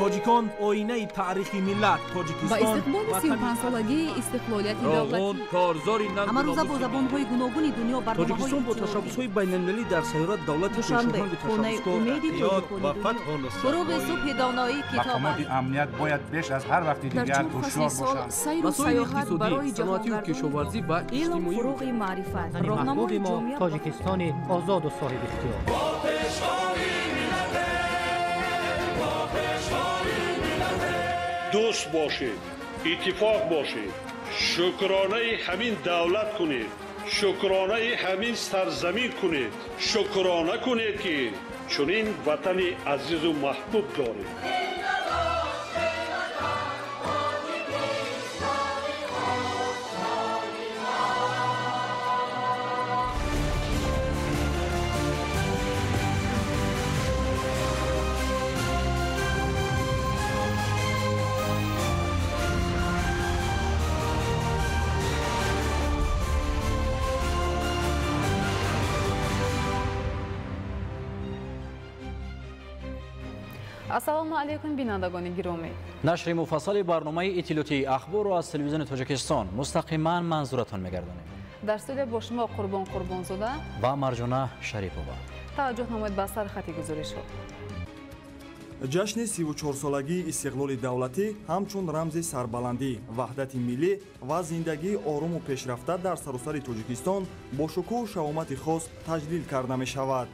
Тоҷикон оинаи таърихи миллат. Тоҷикистон ба истиқболи 35-солагии истиқлолияти давлатӣ. Корзори ҳамарӯза бо забонҳои гуногуни дунё барномаҳои Тоҷикистон бо ташаббусҳои байналмилалӣ дар сайёра давлати Душанбе, хонаи умеди тоҷикони дунё. Фуруғи субҳи доноӣ китоб Мақомоти амният бояд беш аз ҳар вақти Дар дигар чор фасли ҳушёр сол бошанд. сайру Масоили саёҳат иқтисодӣ, барои саноатию ҷаҳонгардони кишоварзӣ ва Илм иҷтимоӣ. фуруғи маърифат, Ватани роҳнамои маҳбуби мо ҷомеа. Тоҷикистони озоду соҳибихтиёр. Дӯст бошед, иттифоқ бошед, шукронаи ҳамин давлат кунед, шукронаи ҳамин сарзамин кунед, шукрона кунед, ки чунин ватани азизу маҳбуб доред. Ассалому алайкум, бинандагони гиромӣ. Нашри муфассали барномаи иттилоотии ахборро аз телевизиони Тоҷикистон мустақиман манзуратон мегардонем. Дар студия бо шумо Қурбон Қурбонзода ва Марҷона Шарипова. Таваҷҷӯҳ намоед ба сархати гузоришҳо. Ҷашни 34-солагии истиқлоли давлатӣ ҳамчун рамзи сарбаландӣ, ваҳдати миллӣ ва зиндагии оруму пешрафта дар саросари Тоҷикистон бо шукӯҳу шаҳомати хос таҷлил карда мешавад.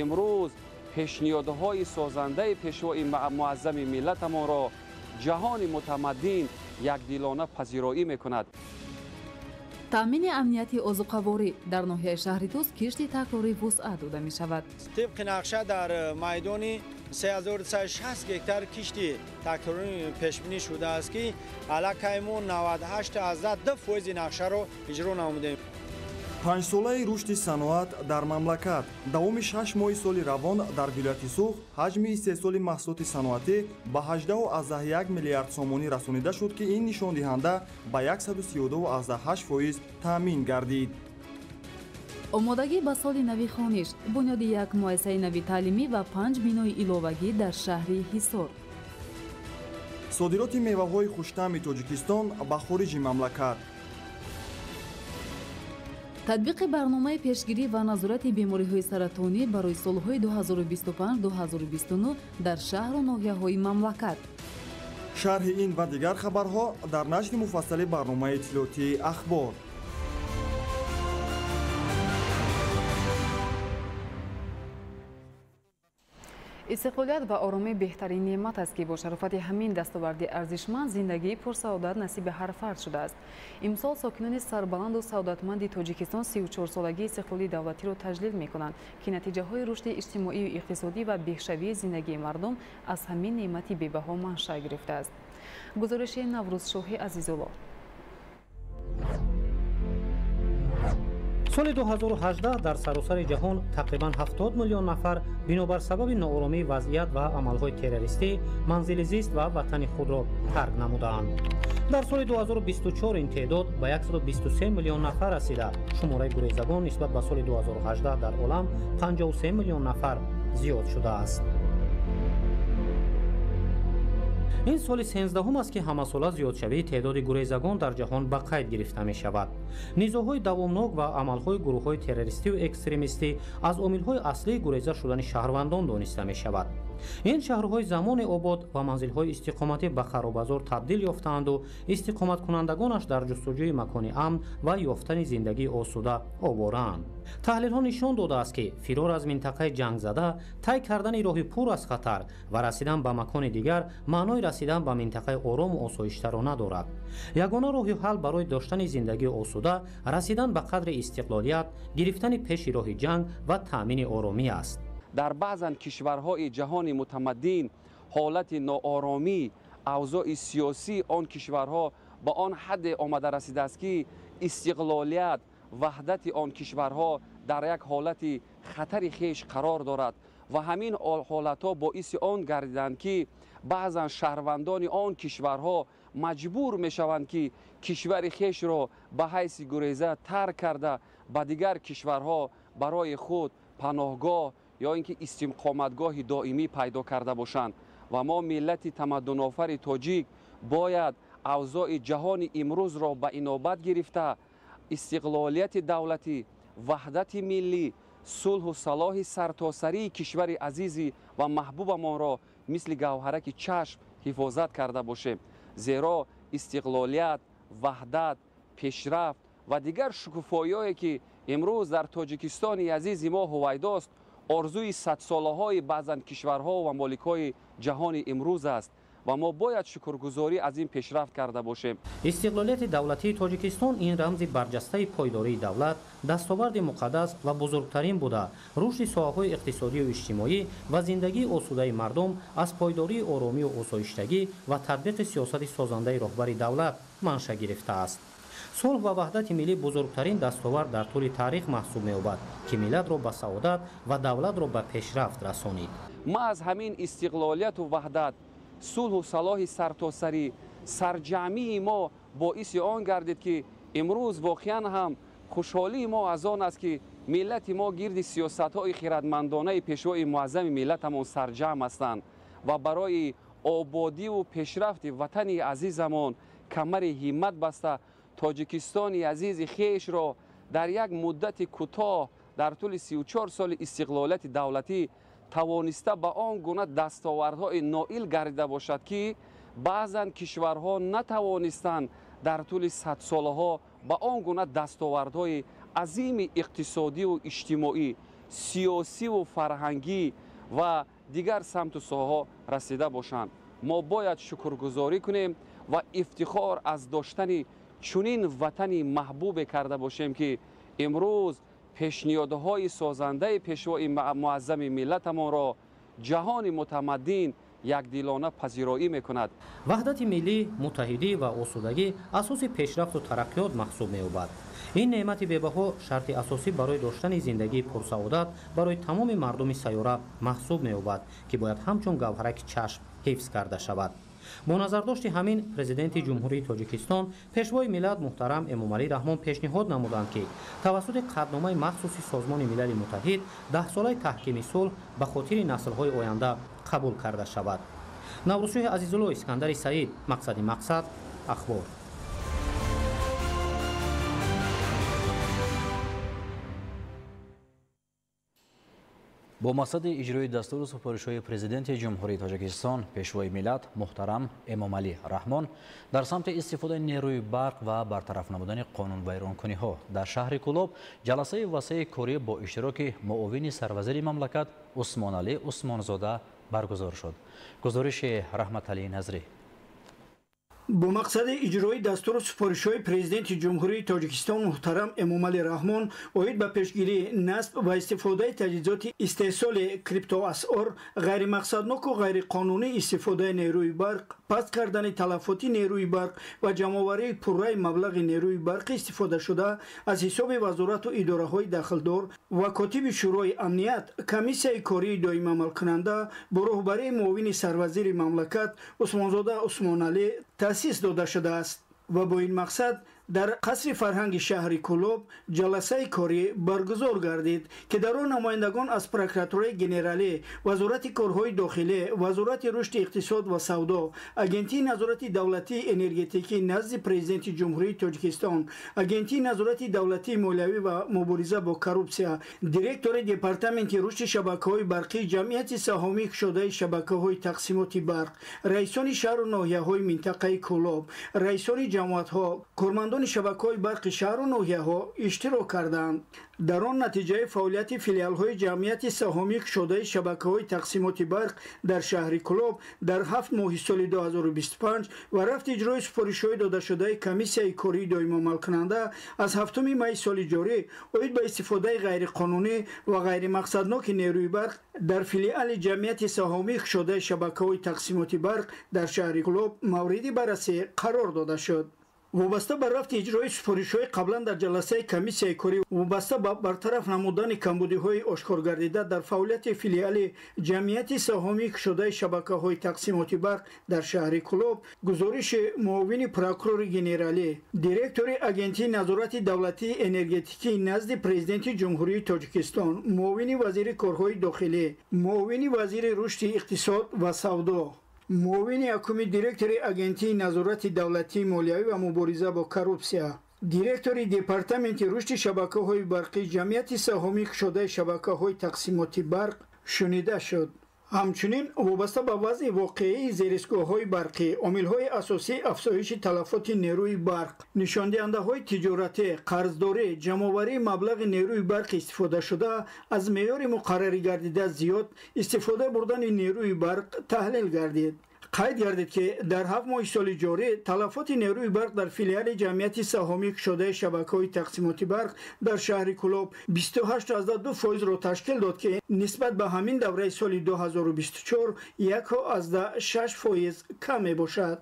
Имрӯз пешниҳодҳои созандаи пешвои муаззами миллатамонро ҷаҳони мутамаддин якдилона пазироӣ мекунад. Таъмини амнияти озуқаворӣ дар ноҳияи шаҳри Тӯс кишти такрорӣ вусъат дода мешавад. Тибқи нақша дар майдони 3360 гектар кишти такрорӣ пешбинӣ шудааст, ки аллакай мо 98,2 фоизи нақшаро иҷро намудем. Панҷсолаи рушди саноат дар мамлакат. Давоми 6 моҳи соли равон дар вилояти Суғд ҳаҷми истеҳсоли маҳсулоти саноатӣ ба 18,1 миллиард сомонӣ расонида шуд, ки ин нишондиҳанда ба 132,8% таъмин гардид. Омодагӣ ба соли нави хониш, бунёди як муассисаи нави таълимӣ ва панҷ бинои иловагӣ дар шаҳри Ҳисор. Содироти меваҳои хуштаъми Тоҷикистон ба хориҷи мамлакат. Татбиқи барномаи пешгирӣ ва назорати бемориҳои саратонӣ барои солҳои 2025-2029 дар шаҳру ноҳияҳои мамлакат. Шарҳи ин ва дигар хабарҳо дар нашри муфассали барномаи иттилоотии ахбор. Истиқлолият ва оромӣ беҳтарин неъмат аст, ки бо шарофати ҳамин дастоварди арзишманд зиндагии пурсаодат насиби ҳар фард шудааст. Имсол сокинони сарбаланду саодатманди Тоҷикистон 34-солагии истиқлоли давлатиро таҷлил мекунанд, ки натиҷаҳои рушди иҷтимоию иқтисодӣ ва беҳшавии зиндагии мардум аз ҳамин неъмати бебаҳо маншаъ гирифтааст. Гузориши Наврӯзшоҳи Азизулло. Соли 2018 дар саросари ҷаҳон тақрибан 70 миллион нафар бинобар сабаби нооромии вазъият ва амалҳои террористӣ манзили зист ва ватани худро тарк намудаанд. Дар соли 2024 ин теъдод ба 123 миллион нафар расида, шумораи гурезагон нисбат ба соли 2018 дар олам 53 миллион нафар зиёд шудааст. Ин соли 13-ҳум аст, ки ҳамасола зиёдшавии теъдоди гурезагон дар ҷаҳон ба қайд гирифта мешавад. Низоъҳои давомнок ва амалҳои гурӯҳҳои террористию экстремистӣ аз омилҳои аслии гуреза шудани шаҳрвандон дониста мешавад. Ин шаҳрҳои замоне обод ва манзилҳои истиқоматӣ ба харобазор табдил ёфтаанду истиқоматкунандагонаш дар ҷустуҷӯи макони амн ва ёфтани зиндагии осуда овораанд. Таҳлилҳо нишон додааст, ки фирор аз минтақаи ҷангзада, тай кардани роҳи пур аз хатар ва расидан ба макони дигар маънои расидан ба минтақаи орому осоиштаро надорад. Ягона роҳи ҳал барои доштани зиндагии осуда расидан ба қадри истиқлолият, гирифтани пеши роҳи ҷанг ва таъмини оромӣ аст. Дар баъзан кишварҳои ҷаҳони мутамаддин ҳолати нооромӣ, авзои сиёсии он кишварҳо ба он ҳадде омада расидааст, ки истиқлолият, ваҳдати он кишварҳо дар як ҳолати хатари хеш қарор дорад ва ҳамин ҳолатҳо боиси он гардиданд, ки баъзан шаҳрвандони он кишварҳо маҷбур мешаванд, ки кишвари хешро ба ҳайси гуреза тарк карда, ба дигар кишварҳо барои худ паноҳгоҳ ё ин ки истиқоматгоҳи доимӣ пайдо карда бошанд. Ва мо миллати тамаддунофари тоҷик бояд авзои ҷаҳони имрӯзро ба инобат гирифта, истиқлолияти давлатӣ, ваҳдати миллӣ, сулҳу салоҳи сартосарии кишвари азизӣ ва маҳбубамонро мисли гавҳараки чашм ҳифозат карда бошем. Зеро истиқлолият, ваҳдат, пешрафт ва дигар шукуфоиҳое ки имрӯз дар Тоҷикистони азизи мо ҳувайдост, орзуи садсолаҳои баъзан кишварҳо ва моликҳои ҷаҳони имрӯз аст ва мо бояд шукргузорӣ аз ин пешрафт карда бошем. Истиқлолияти давлатии Тоҷикистон ин рамзи барҷастаи пойдории давлат, дастоварди муқаддас ва бузургтарин буда, рушди соҳаҳои иқтисодию иҷтимоӣ ва зиндагии осудаи мардум аз пойдории оромию осоиштагӣ ва татбиқи сиёсати созандаи роҳбари давлат манша гирифтааст. Сулҳ ва ваҳдати миллӣ бузургтарин дастовард дар тӯли таърих маҳсуб меёбад, ки миллатро ба саодат ва давлатро ба пешрафт расонид. Ма аз ҳамин истиқлолияту ваҳдат, сулҳу салоҳи сартосарӣ, сарҷамъии мо боиси он гардид, ки имрӯз воқеан ҳам хушҳолии мо аз он аст, ки миллати мо гирди сиёсатҳои хирадмандонаи пешвои муаззами миллатамон сарҷамъ ҳастанд ва барои ободиву пешрафти ватани азизамон камари ҳиммат баста, Тоҷикистони азизи хешро дар як муддати кӯтоҳ дар тӯли 34 соли истиқлолияти давлатӣ тавониста ба он гуна дастовардҳои ноил гардида бошад, ки баъзан кишварҳо натавонистанд дар тӯли садсолаҳо ба он гуна дастовардҳои азими иқтисодиву иҷтимоӣ, сиёсиву фарҳангӣ ва дигар самту соҳаҳо расида бошанд. Мо бояд шукргузорӣ кунем ва ифтихор аз доштани чунин ватани маҳбубе карда бошем, ки имрӯз пешниҳодҳои созандаи пешвои муаззами миллатамонро ҷаҳони мутамаддин якдилона пазироӣ мекунад. Ваҳдати миллӣ, муттаҳидӣ ва осудагӣ асоси пешрафту тараққиёт маҳсуб меёбад. Ин неъмати бебаҳо шарти асосӣ барои доштани зиндагии пурсаодат барои тамоми мардуми сайёра маҳсуб меёбад, ки бояд ҳамчун гавҳараки чашм ҳифз карда шавад. Бо назардошти ҳамин Президенти Ҷумҳурии Тоҷикистон, Пешвои миллат муҳтарам Эмомалӣ Раҳмон пешниҳод намуданд, ки тавассути қатъномаи махсуси Созмони Милали Муттаҳид даҳсолаи таҳкими сулҳ ба хотири наслҳои оянда қабул карда шавад. Наврӯзшоҳи Азизулло, Искандари Саид, Мақсади мақсад, Ахбор. Бо мақсади иҷрои дастуру супоришҳои Президенти Ҷумҳурии Тоҷикистон, Пешвои миллат муҳтарам Эмомалӣ Раҳмон дар самти истифодаи нерӯи барқ ва бартараф намудани қонунвайронкуниҳо дар шаҳри Кӯлоб ҷаласаи васеи корӣ бо иштироки муовини сарвазири мамлакат Усмоналӣ Усмонзода баргузор шуд. Гузориши Раҳматалӣ Назрӣ. Бо мақсади иҷрои дастуру супоришҳои Президенти Ҷумҳурии Тоҷикистон муҳтарам Эмомалӣ Раҳмон оид ба пешгирии насб ва истифодаи таҷҳизоти истеҳсоли криптоасъор, ғайримақсадноку ғайриқонунӣ истифодаи нерӯи барқ, паст кардани талафоти нерӯи барқ ва ҷамъоварии пурраи маблағи нерӯи барқи истифодашуда аз ҳисоби вазорату идораҳои дахлдор ва котиби Шӯрои амният, комиссияи кории доимамалкунанда бо роҳбарии муовини сарвазири мамлакат Усмонзода Усмоналӣ таъсис дода шудааст ва бо ин мақсад дар қасри фарҳанги шаҳри Кӯлоб ҷаласаи корӣ баргузор гардид, ки дар он намояндагон аз прокуратураи генералӣ, вазорати корҳои дохилӣ, вазорати рушди иқтисод ва савдо, агентии назорати давлатии энергетикӣ назди Президенти Ҷумҳурии Тоҷикистон, агентии назорати давлатии молиявӣ ва мубориза бо коррупсия, директори департаменти рушди шабакаҳои барқии ҷамъияти саҳомии кушодаи шабакаҳои тақсимоти барқ, раисони шаҳру ноҳияҳои минтақаи Кӯлоб, раисони ҷамоатҳо, кормандони шабакаҳои барқи шаҳру ноҳияҳо иштирок карданд. Дар он натиҷаи фаъолияти филиалҳои ҷамъияти саҳомии кушодаи шабакаҳои тақсимоти барқ дар шаҳри Кӯлоб дар 7 моҳи соли 2025 ва рафти иҷрои супоришҳои додашудаи комиссияи кории доимоамалкунанда аз 7 майи соли ҷорӣ оид ба истифодаи ғайриқонунӣ ва ғайримақсадноки нерӯи барқ дар филиали ҷамъияти саҳомии кушодаи шабакаҳои тақсимоти барқ дар шаҳри Кӯлоб мавриди баррасӣ қарор дода шуд. Вобаста ба рафти иҷрои супоришҳои қаблан дар ҷаласаи комиссияи корӣ вобаста ба бартараф намудани камбудиҳои ошкоргардида дар фаъолияти филиали ҷамъияти саҳомии кушодаи шабакаҳои тақсимоти барқ дар шаҳри Кӯлоб, гузориши муовини прокурори генералӣ, директори Агентии назорати давлатии энергетикии назди Президенти Ҷумҳурии Тоҷикистон, муовини вазири корҳои дохилӣ, муовини вазири рушди иқтисод ва савдо, муовини якуми директори Агентии назорати давлатии молиявӣ ва мубориза бо коррупсия, директори Департаменти рушди шабакаҳои барқии ҷамъияти саҳомии кушодаи шабакаҳои тақсимоти барқ шунида шуд. Ҳамчунин вобаста ба вазъи воқеии зеристгоҳҳои барқӣ, омилҳои асосии афзоиши талафоти нерӯи барқ, нишондиҳандаҳои тиҷоратӣ, қарздорӣ, ҷамъоварии маблағи нерӯи барқ истифодашуда аз меъёри муқаррарӣ гардида зиёд истифода бурдани нерӯи барқ таҳлил гардид. Қайд гардид, ки дар 7 моҳи соли ҷорӣ талафоти нерӯи барқ дар филиали ҷамъияти саҳомии кушодаи шабакаҳои тақсимоти барқ дар шаҳри Кӯлоб 28,2 фоизро ташкил дод, ки нисбат ба ҳамин давраи соли 2024 1,6 фоиз кам мебошад.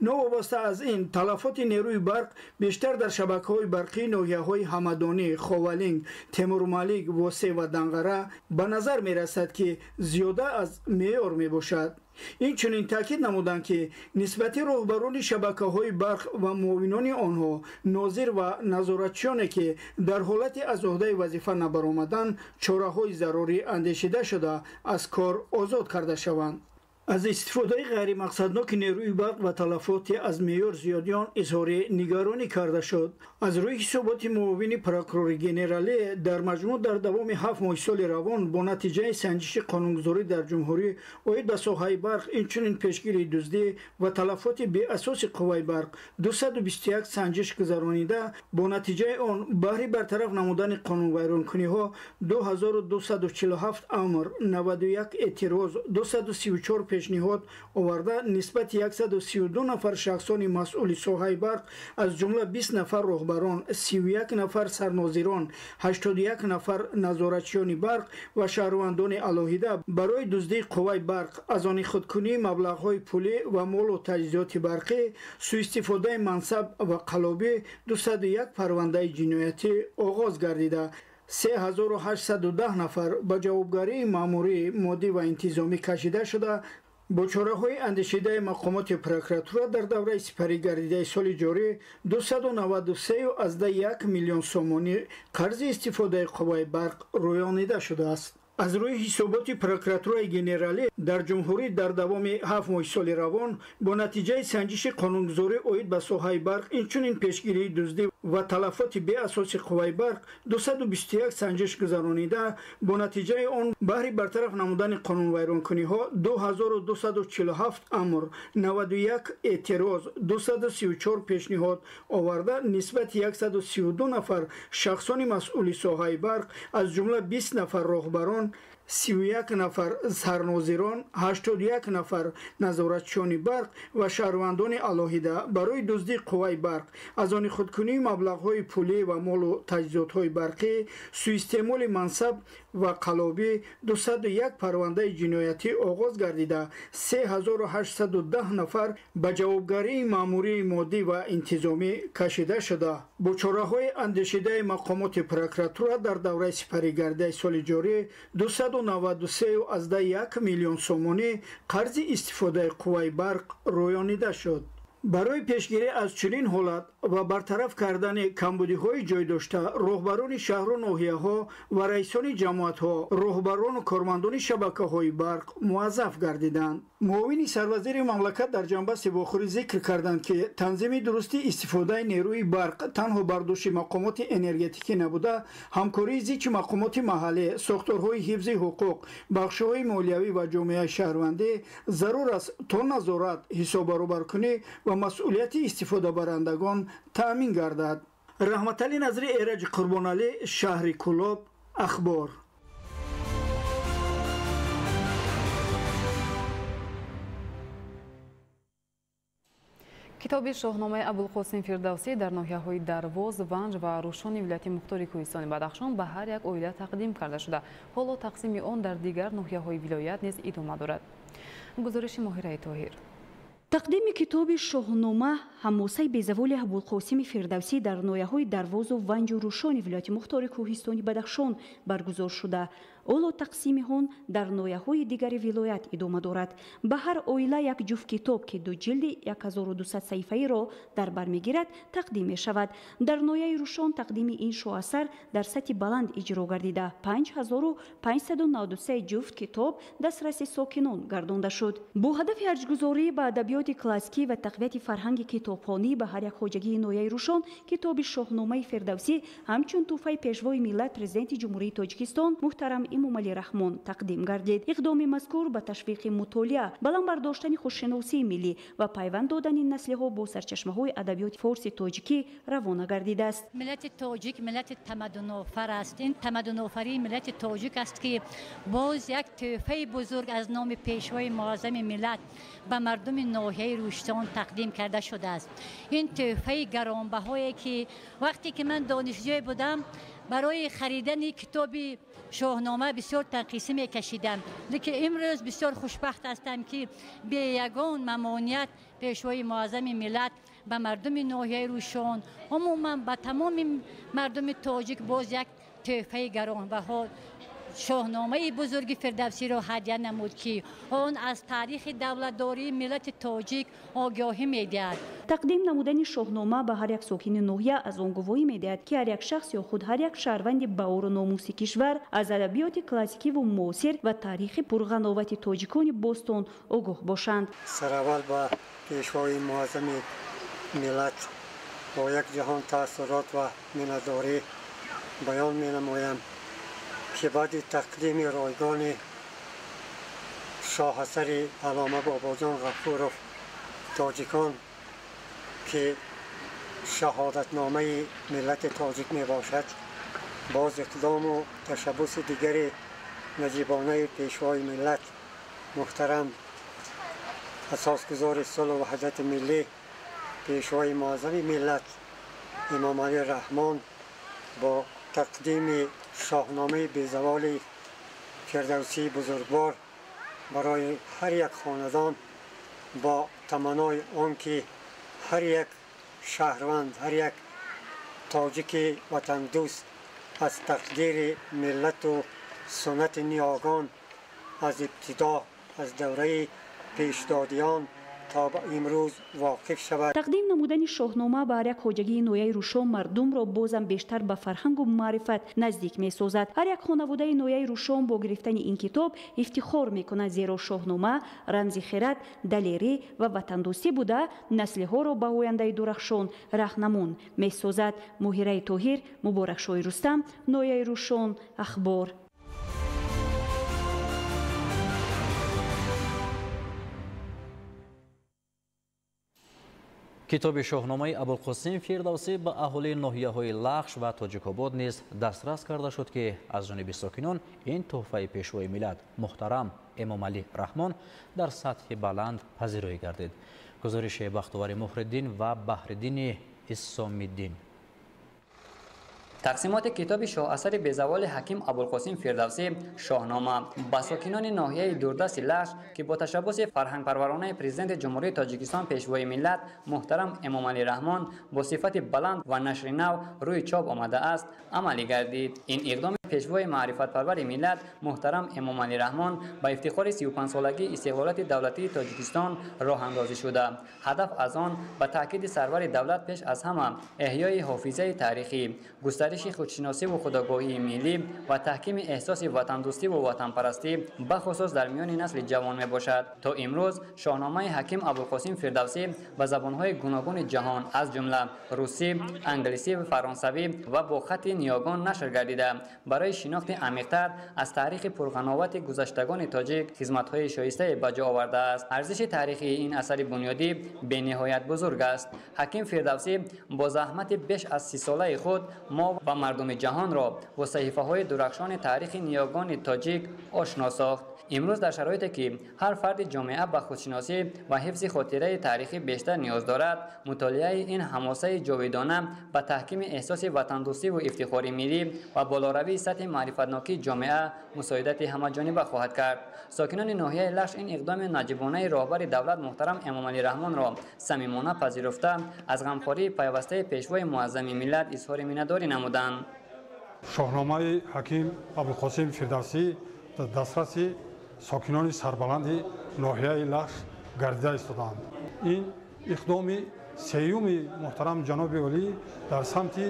Новобаста аз ин, талафоти нерӯи барқ бештар дар шабакаҳои барқии ноҳияҳои Ҳамадонӣ, Ховалинг, Темурмалик, Восе ва Данғара ба назар мерасад, ки зиёда аз меъёр мебошад. Инчунин таъкид намуданд, ки нисбати роҳбарони шабакаҳои барқ ва муовинони онҳо, нозир ва назоратчиёне, ки дар ҳолати аз ӯҳдаи вазифа набаромадан, чораҳои зарурӣ андешида шуда аз кор озод карда шаванд. Аз истифодаи ғайримақсадноки нерӯи барқ ва талафоти аз меъёр зиёди он изҳори нигаронӣ карда шуд. Аз рӯи ҳисоботи муовини прокурори генералӣ, дар маҷмӯъ дар давоми 7 моҳи соли равон бо натиҷаи санҷиши қонунгузорӣ дар ҷумҳурӣ оид ба соҳаи барқ, инчунин пешгирии дуздӣ ва талафоти беасоси қувваи барқ 221 санҷиш гузаронида, бо натиҷаи он баҳри бартараф намудани қонунвайронкуниҳо 2247 амр, 91 эътироз, 234 пешниҳод оварда нисбати 132 нафар шахсони масъули соҳаи барқ, аз ҷумла 20 нафар роҳбарон, 31 нафар сарнозирон, 81 нафар назоратчиёни барқ ва шаҳрвандони алоҳида барои дуздии қувваи барқ, аз они худкунии маблағҳои пулӣ ва молу таҷҳизоти барқӣ, суистифодаи мансаб ва қаллобӣ 201 парвандаи ҷиноятӣ оғоз гардида, 3810 нафар ба ҷавобгарии маъмурӣ, моддӣ ва интизомӣ кашида шуда, бо чораҳои андешидаи мақомоти прокуратура дар давраи сипарӣ гардидаи соли ҷорӣ 293,1 миллион сомонӣ қарзи истифодаи қувваи барқ рӯёнида шудааст. Аз рӯи ҳисоботи прокуратураи генералӣ дар ҷумҳурӣ дар давоми 7 моҳи соли равон бо натиҷаи санҷиши қонунгузорӣ оид ба соҳаи барқ, инчунин пешгирии дуздӣ ва талафоти беасоси қувваи барқ 221 санҷиш гузаронида, бо натиҷаи он баҳри бартараф намудани қонунвайронкуниҳо 2247 амр, 91 эътироз, 234 пешниҳод оварда нисбати 132 нафар шахсони масъули соҳаи барқ, аз ҷумла 20 нафар роҳбарон, 31 нафар сарнозирон, 81 нафар назоратчиёни барқ ва шаҳрвандони алоҳида барои дуздии қувваи барқ, аз они худкунии маблағҳои пулӣ ва молу таҷҳизотҳои барқӣ, суистеъмоли мансаб ва қаллобӣ 201 парвандаи ҷиноятӣ оғоз гардида, 3810 нафар ба ҷавобгарии маъмурии моддӣ ва интизомӣ кашида шуда, бо чораҳои андешидаи мақомоти прокуратура дар давраи сипарӣ гардидаи соли ҷорӣ 293,1 миллион сомонӣ қарзи истифодаи қувваи барқ рӯёнида шуд. Барои пешгирӣ аз чунин ҳолат ва бартараф кардани камбудиҳои ҷой дошта, роҳбарони шаҳру ноҳияҳо ва раисони ҷамоатҳо, роҳбарону кормандони шабакаҳои барқ муаззаф гардиданд. Муовини сарвазири мамлакат дар ҷанбасти вохӯрӣ зикр карданд, ки танзими дурусти истифодаи нерӯи барқ танҳо бар дӯши мақомоти энергетикӣ набуда, ҳамкории зичи мақомоти маҳаллӣ, сохторҳои ҳифзи ҳуқуқ, бахшҳои молиявӣ ва ҷомеаи шаҳрвандӣ зарур аст, то назорат, ҳисоббаробаркунӣ ва масъулияти истифодабарандагон таъмин гардад. Раҳматалӣ Назри, Эраҷи Қурбоналӣ, шаҳри Кӯлоб, Ахбор. Китоби Шоҳномаи Абулқосим Фирдавсӣ дар ноҳияҳои Дарвоз, Ванҷ ва Рӯшони вилояти мухтори Кӯҳистони Бадахшон ба ҳар як оила тақдим карда шуда. Ҳоло тақсими он дар дигар ноҳияҳои вилоят низ идома дорад. Гузориши Моҳираи Тоҳир. Тақдими китоби Шоҳнома ҳамосаи безаволи Абулқосими Фирдавсӣ дар ноҳияҳои Дарвозу Ванҷу Рӯшони вилояти мухтори Кӯҳистони Бадахшон баргузор шуда. Ҳоло тақсими он дар ноҳияҳои дигари вилоят идома дорад. Ба ҳар оила як ҷуфт китоб, ки ду ҷилди 1200 саҳифаиро дар бар мегирад, тақдим мешавад. Дар ноҳияи Рӯшон тақдими ин шоҳасар дар сатҳи баланд иҷро гардида, 5593 ҷуфт китоб дастраси сокинон гардонда шуд. Бо ҳадафи арҷгузорӣ ба адабиёти классикӣ ва тақвияти фарҳанги китобхонӣ ба ҳар як хоҷагии ноҳияи Рӯшон китоби Шоҳномаи Фирдавсӣ ҳамчун тӯҳфаи Пешвои миллат, Президенти Ҷумҳурии Тоҷикистон муҳтарам Эмомалӣ Раҳмон тақдим гардид. Иқдоми мазкур ба ташвиқи мутолиа, баланд бардоштани худшиносии миллӣ ва пайванд додани наслиҳо бо сарчашмаҳои адабиёти форси тоҷикӣ равона гардидааст. Миллати тоҷик миллати тамаддунофар аст. Ин тамаддунофарии миллати тоҷик аст, ки боз як тӯҳфаи бузург аз номи Пешвои муаззами миллат ба мардуми ноҳияи Рӯшон тақдим карда шудааст. Ин тӯҳфаи гаронбаҳое, ки вақте ки ман донишҷӯй будам, барои харидани китоби Шоҳнома бисёр танқисӣ мекашидам. Лекин имрӯз бисёр хушбахт ҳастам, ки бе ягон мамоният Пешвои муаззами миллат ба мардуми ноҳияи Рӯшон, умуман ба тамоми мардуми тоҷик боз як тӯҳфаи гаронбаҳо Шоҳномаи бузурги Фирдавсиро ҳадя намуд, ки он аз таърихи давлатдории миллати тоҷик огоҳӣ медиҳад. Тақдим намудани Шоҳнома ба ҳар як сокини ноҳия аз он гувоҳӣ медиҳад, ки ҳар як шахс ё худ ҳар як шаҳрванди баору номуси кишвар аз адабиёти классикиву муосир ва таърихи пурғановати тоҷикони бостон огоҳ бошанд. Сараввал ба Пешвои муаззами миллат бо як ҷаҳон таассурот ва миннатдорӣ баён менамоям, ки баъди тақдими ройгони шоҳасари Аллома Бобоҷон Ғафуров тоҷикон, ки шаҳодатномаи миллати тоҷик мебошад, боз иқдому ташаббуси дигари наҷибонаи Пешвои миллат муҳтарам, асосгузори сулҳу ваҳдати миллӣ, Пешвои муаззами миллат Эмомалӣ Раҳмон бо тақдими Шоҳномаи безаволи Фирдавсии бузургвор барои ҳар як хонадон бо таманнои он ки ҳар як шаҳрванд, ҳар як тоҷики ватандӯст аз тақдири миллату суннати ниёгон аз ибтидо, аз давраи пешдодиён то ба имрӯз воқиф шавад. Тақдим намудани Шоҳнома ба ҳар як хоҷагии ноҳияи Рӯшон мардумро бозам бештар ба фарҳангу маърифат наздик месозад. Ҳар як хонаводаи ноҳияи Рӯшон бо гирифтани ин китоб ифтихор мекунад, зеро Шоҳнома рамзи хирад, далерӣ ва ватандӯстӣ буда, наслиҳоро ба ояндаи дурахшон раҳнамун месозад. Муҳираи Тоҳир, Муборакшоҳи Рустам, ноҳияи Рӯшон, Ахбор. Китоби Шоҳномаи Абулқосим Фирдавсӣ ба аҳолии ноҳияҳои Лахш ва Тоҷикобод низ дастрас карда шуд, ки аз ҷониби сокинон ин тӯҳфаи Пешвои миллат муҳтарам Эмомалӣ Раҳмон дар сатҳи баланд пазироӣ гардид. Гузориши Бахтовари Муҳриддин ва Баҳриддини Исомиддин. Тақсимоти китоби шоҳасари безаволи ҳаким Абулқосим Фирдавсӣ Шоҳнома ба сокинони ноҳияи дурдасти Лахш, ки бо ташаббуси фарҳангпарваронаи Президенти Ҷумҳурии Тоҷикистон Пешвои миллат муҳтарам Эмомалӣ Раҳмон бо сифати баланд ва нашри нав рӯи чоп омадааст, амалӣ гардид. Ин иқдоми Пешвои маърифатпарвари миллат муҳтарам Эмомалӣ Раҳмон ба ифтихори 35-солагии истиқлолияти давлатии Тоҷикистон роҳандозӣ шуда. Ҳадаф аз он ба таъкиди сарвари давлат пеш аз ҳама эҳёи ҳофизаи таърихӣ, густариши худшиносиву худогоҳии миллӣ ва таҳкими эҳсоси ватандӯстиву ватанпарастӣ бахусус дар миёни насли ҷавон мебошад. То имрӯз Шоҳномаи ҳаким Абулқосим Фирдавсӣ ба забонҳои гуногуни ҷаҳон аз ҷумла русӣ, англисӣ, фаронсавӣ ва бо хатти ниёгон нашр гардида, барои шинохти амиқтар аз таърихи пурғановати гузаштагони тоҷик хизматҳои шоистае ба ҷо овардааст. Арзиши таърихии ин асари бунёдӣ бениҳоят бузург аст. Ҳаким Фирдавсӣ бо заҳмати беш аз 30-солаи худ мо ва мардуми ҷаҳонро бо саҳифаҳои дурахшони таърихи ниёгони тоҷик ошно сохт. Имрӯз дар шароите ки ҳар фарди ҷомеа ба худшиносӣ ва ҳифзи хотираи таърихӣ бештар ниёз дорад, мутолиаи ин ҳамосаи ҷовидона ба таҳкими эҳсоси ватандӯстиву ифтихори миллӣ ва болоравии сатҳи маърифатнокии ҷомеа мусоидати ҳамаҷониба хоҳад кард. Сокинони ноҳияи Лахш ин иқдоми наҷибонаи роҳбари давлат муҳтарам Эмомалӣ Раҳмонро самимона пазируфта, аз ғамхории пайвастаи пешвои муаззами миллат изҳори миннатдорӣ намуданд. Шоҳномаи Ҳаким Абулқосим Фирдавсӣ дар дастраси сокинони сарбаланди ноҳияи Лахш гардида истодаанд. Ин иқдоми сеюми муҳтарам ҷаноби олӣ дар самти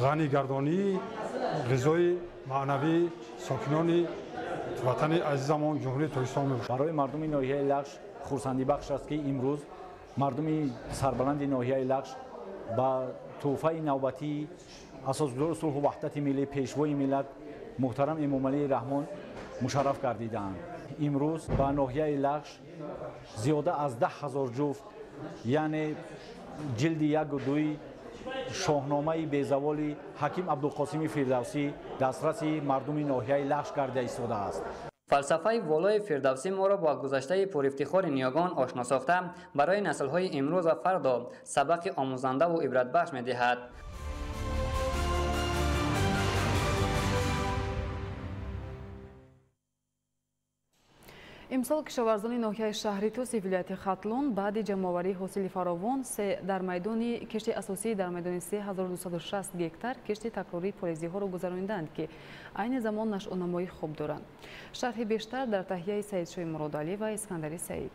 ғанигардонии ғизои маънавии сокинони ватани азизамон Ҷумҳурии Тоҷикистон мебошад. Барои мардуми ноҳияи Лахш хурсандибахш аст, ки имрӯз мардуми сарбаланди ноҳияи Лахш ба тӯҳфаи навбатии асосгузори сулҳу ваҳдати миллӣ, пешвои миллат муҳтарам Эмомалӣ Раҳмон мушарраф гардидаанд. Имрӯз ба ноҳияи Лахш зиёда аз 10 000 ҷуфт, яъне ҷилди 1 ва 2 шоҳномаи безаволи Ҳаким Абдулқосими Фирдавсӣ дастраси мардуми ноҳияи Лахш гардида истодааст. Фалсафаи волои Фирдавсӣ моро бо гузаштаи пурэфтихори ниёгон ошно сохта, барои наслҳои имрӯз ва фардо сабақи омӯзандаву ибратбахш медиҳад. Имсол кишоварзони ноҳияи шаҳри Туси вилояти Хатлон баъди ҷамъоварии ҳосили фаровон дар майдони кишти асосӣ дар майдони 3260 гектар кишти такрории полизиҳоро гузарониданд, ки айни замон нашъунамои хуб доранд. Шарҳи бештар дар таҳияи Саидшои Муродалӣ ва Искандари Саид.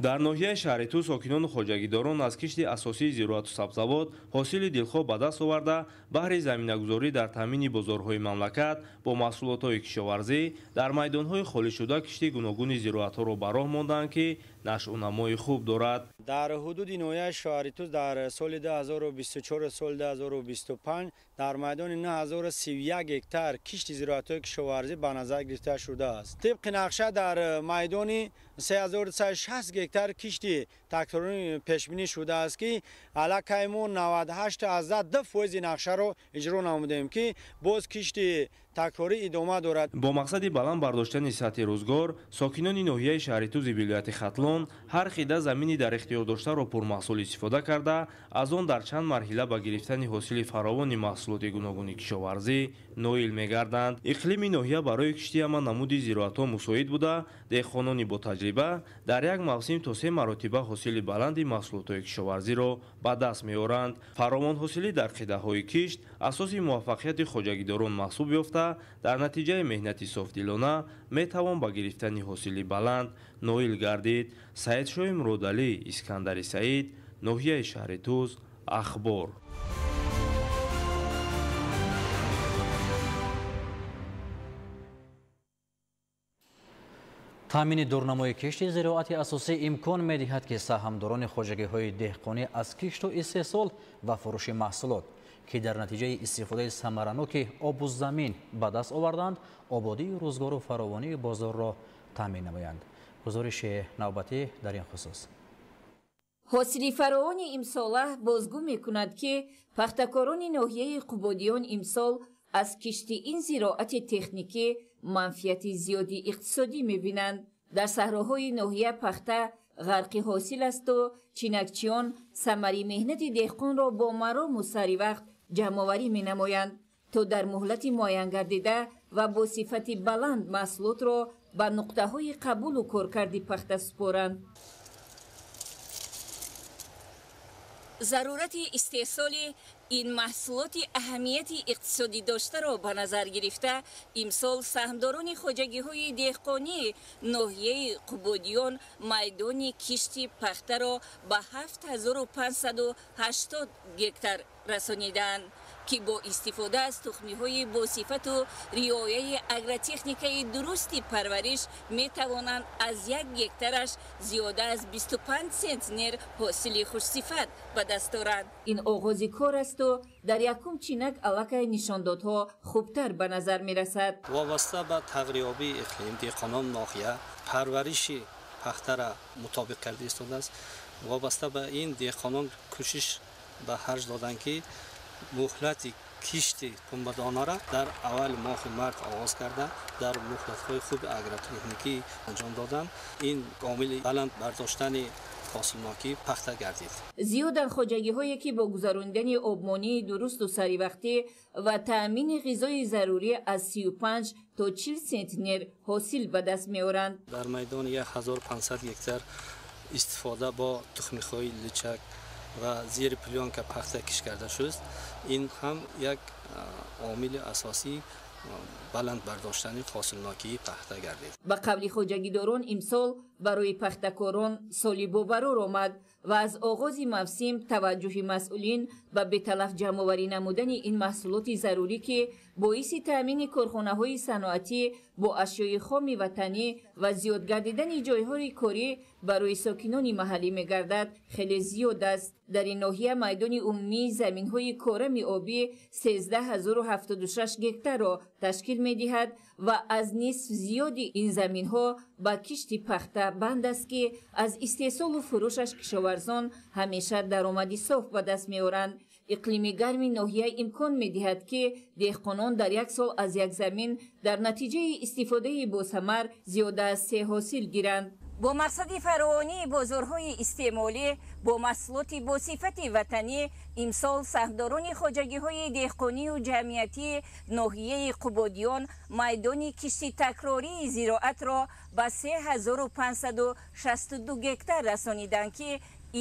Дар ноҳияи шаҳри Тус сокинону хоҷагидорон аз кишти асосии зироату сабзавот ҳосили дилхоҳ ба даст оварда, баҳри заминагузорӣ дар таъмини бозорҳои мамлакат бо маҳсулотҳои кишоварзӣ дар майдонҳои холишуда кишти гуногуни зироатҳоро ба роҳ мондаанд, ки нашъунамои хуб дорад. Дар ҳудуди ноҳияи шаҳри Тус дар соли 2024 соли 2025 дар майдони 9031 гектар кишти зироатҳои кишоварзӣ ба назар гирифта шудааст. Тибқи нақша дар майдони 3360 гектар кишти такрорӣ пешбинӣ шудааст, ки аллакай мо 98,2% нақшаро иҷро намудем, ки боз кишти такрорӣ идома дорад. Бо мақсади баланд бардоштани сатҳи рӯзгор сокинони ноҳияи шаҳри Тузи вилояти Хатлон ҳар қида замини дар ихтиёр доштаро пурмаҳсул истифода карда, аз он дар чанд марҳила ба гирифтани ҳосили фаровони маҳсулоти гуногуни кишоварзӣ ноил мегарданд. Иқлими ноҳия барои кишти ҳама намуди зироатҳо мусоид буда, деҳқонони ботаҷриба дар як мавсим то 3 маротиба ҳосили баланди маҳсулотҳои кишоварзиро ба даст меоранд. Фаровонҳосилӣ дар қидаҳои кишт асоси муваффақияти хоҷагидорон маҳсуб ёфта, дар натиҷаи меҳнати софдилона метавон ба гирифтани ҳосили баланд ноил гардид. Саидшоҳи Муродалӣ, Искандари Саид, ноҳияи шаҳри Туз, Ахбор. Таъмини дурнамои кишти зироати асосӣ имкон медиҳад, ки саҳмдорони хоҷагиҳои деҳқонӣ аз кишту истеҳсол ва фурӯши маҳсулот, ки дар натиҷаи истифодаи самараноки обу замин ба даст оварданд, ободии рӯзгору фаровонии бозорро таъмин намоянд. Гузориши навбатӣ дар ин хусус. Ҳосили фаровони имсола бозгӯ мекунад, ки пахтакорони ноҳияи Қубодиён имсол аз кишти ин зироати техникӣ манфиати зиёди иқтисодӣ мебинанд. Дар саҳроҳои ноҳия пахта ғарқи ҳосил асту чинакчиён самари меҳнати деҳқонро бо марому сари вақт ҷамъоварӣ менамоянд, то дар муҳлати муайянгардида ва бо сифати баланд маҳсулотро ба нуқтаҳои қабулу коркарди пахта супоранд. Зарурати истеҳсоли ин маҳсулоти аҳамияти иқтисодӣ доштаро ба назар гирифта, имсол саҳмдорони хоҷагиҳои деҳқонии ноҳияи Қубодиён майдони кишти пахтаро ба 7580 гектар расонидаанд, ки бо истифода аз тухмиҳои босифату риояи агротехникаи дурусти парвариш метавонанд аз як гектараш зиёда аз 25 центнер ҳосили хушсифат ба даст оранд. Ин оғози кор асту дар якум чинак аллакай нишондодҳо хубтар ба назар мерасад. Вобаста ба тағйирёбии иқлим деҳқонон ноҳия парвариши пахтара мутобиқ карда истодааст. Вобаста ба ин деҳқонон кӯшиш ба харҷ доданд, ки муҳлати Кишти пунбадонаро дар аввали моҳи март оғоз карда, дар муҳлатҳои хуби агротехникӣ анҷом доданд. Ин омили баланд бардоштани ҳосилнокии пахта гардид. Зиёданд хоҷагиҳое ки бо гузаронидани обмонии дурусту саривақтӣ ва таъмини ғизои зарурӣ аз 35 то 40 сентнер ҳосил ба даст меоранд. Дар майдони 1500 гектар истифода бо тухмиҳои личак ва зери плёнка пахта кишт карда шуд. Ин ҳам як омили асосии баланд бардоштани ҳосилнокии пахта гардид. Ба қавли хоҷагидорон, имсол барои пахтакорон соли бобарор омад ва аз оғози мавсим таваҷҷӯҳи масъулин ба беталаф ҷамъоварӣ намудани ин маҳсулоти зарурӣ, ки боиси таъмини корхонаҳои саноатӣ бо ашёи хоми ватанӣ ва зиёд гардидани ҷойҳои корӣ барои сокинони маҳаллӣ мегардад, хеле зиёд аст. Дар ин ноҳия майдони умумии заминҳои корами обӣ 13076 гектарро ташкил медиҳад ва аз нисф зиёди ин заминҳо ба кишти пахта банд аст, ки аз истеҳсолу фурӯшаш кишоварзон ҳамеша даромади соф ба даст меоранд. Иқлими гарми ноҳия имкон медиҳад, ки деҳқонон дар як сол аз як замин дар натиҷаи истифодаи босамар зиёда аз 3 ҳосил гиранд. Бо мақсади фаровонии бозорҳои истеъмолӣ бо маҳсулоти босифати ватанӣ, имсол саҳмдорони хоҷагиҳои деҳқонию ҷамъиятии ноҳияи Қубодиён майдони кишти такрории зироатро ба 3562 гектар расониданд, ки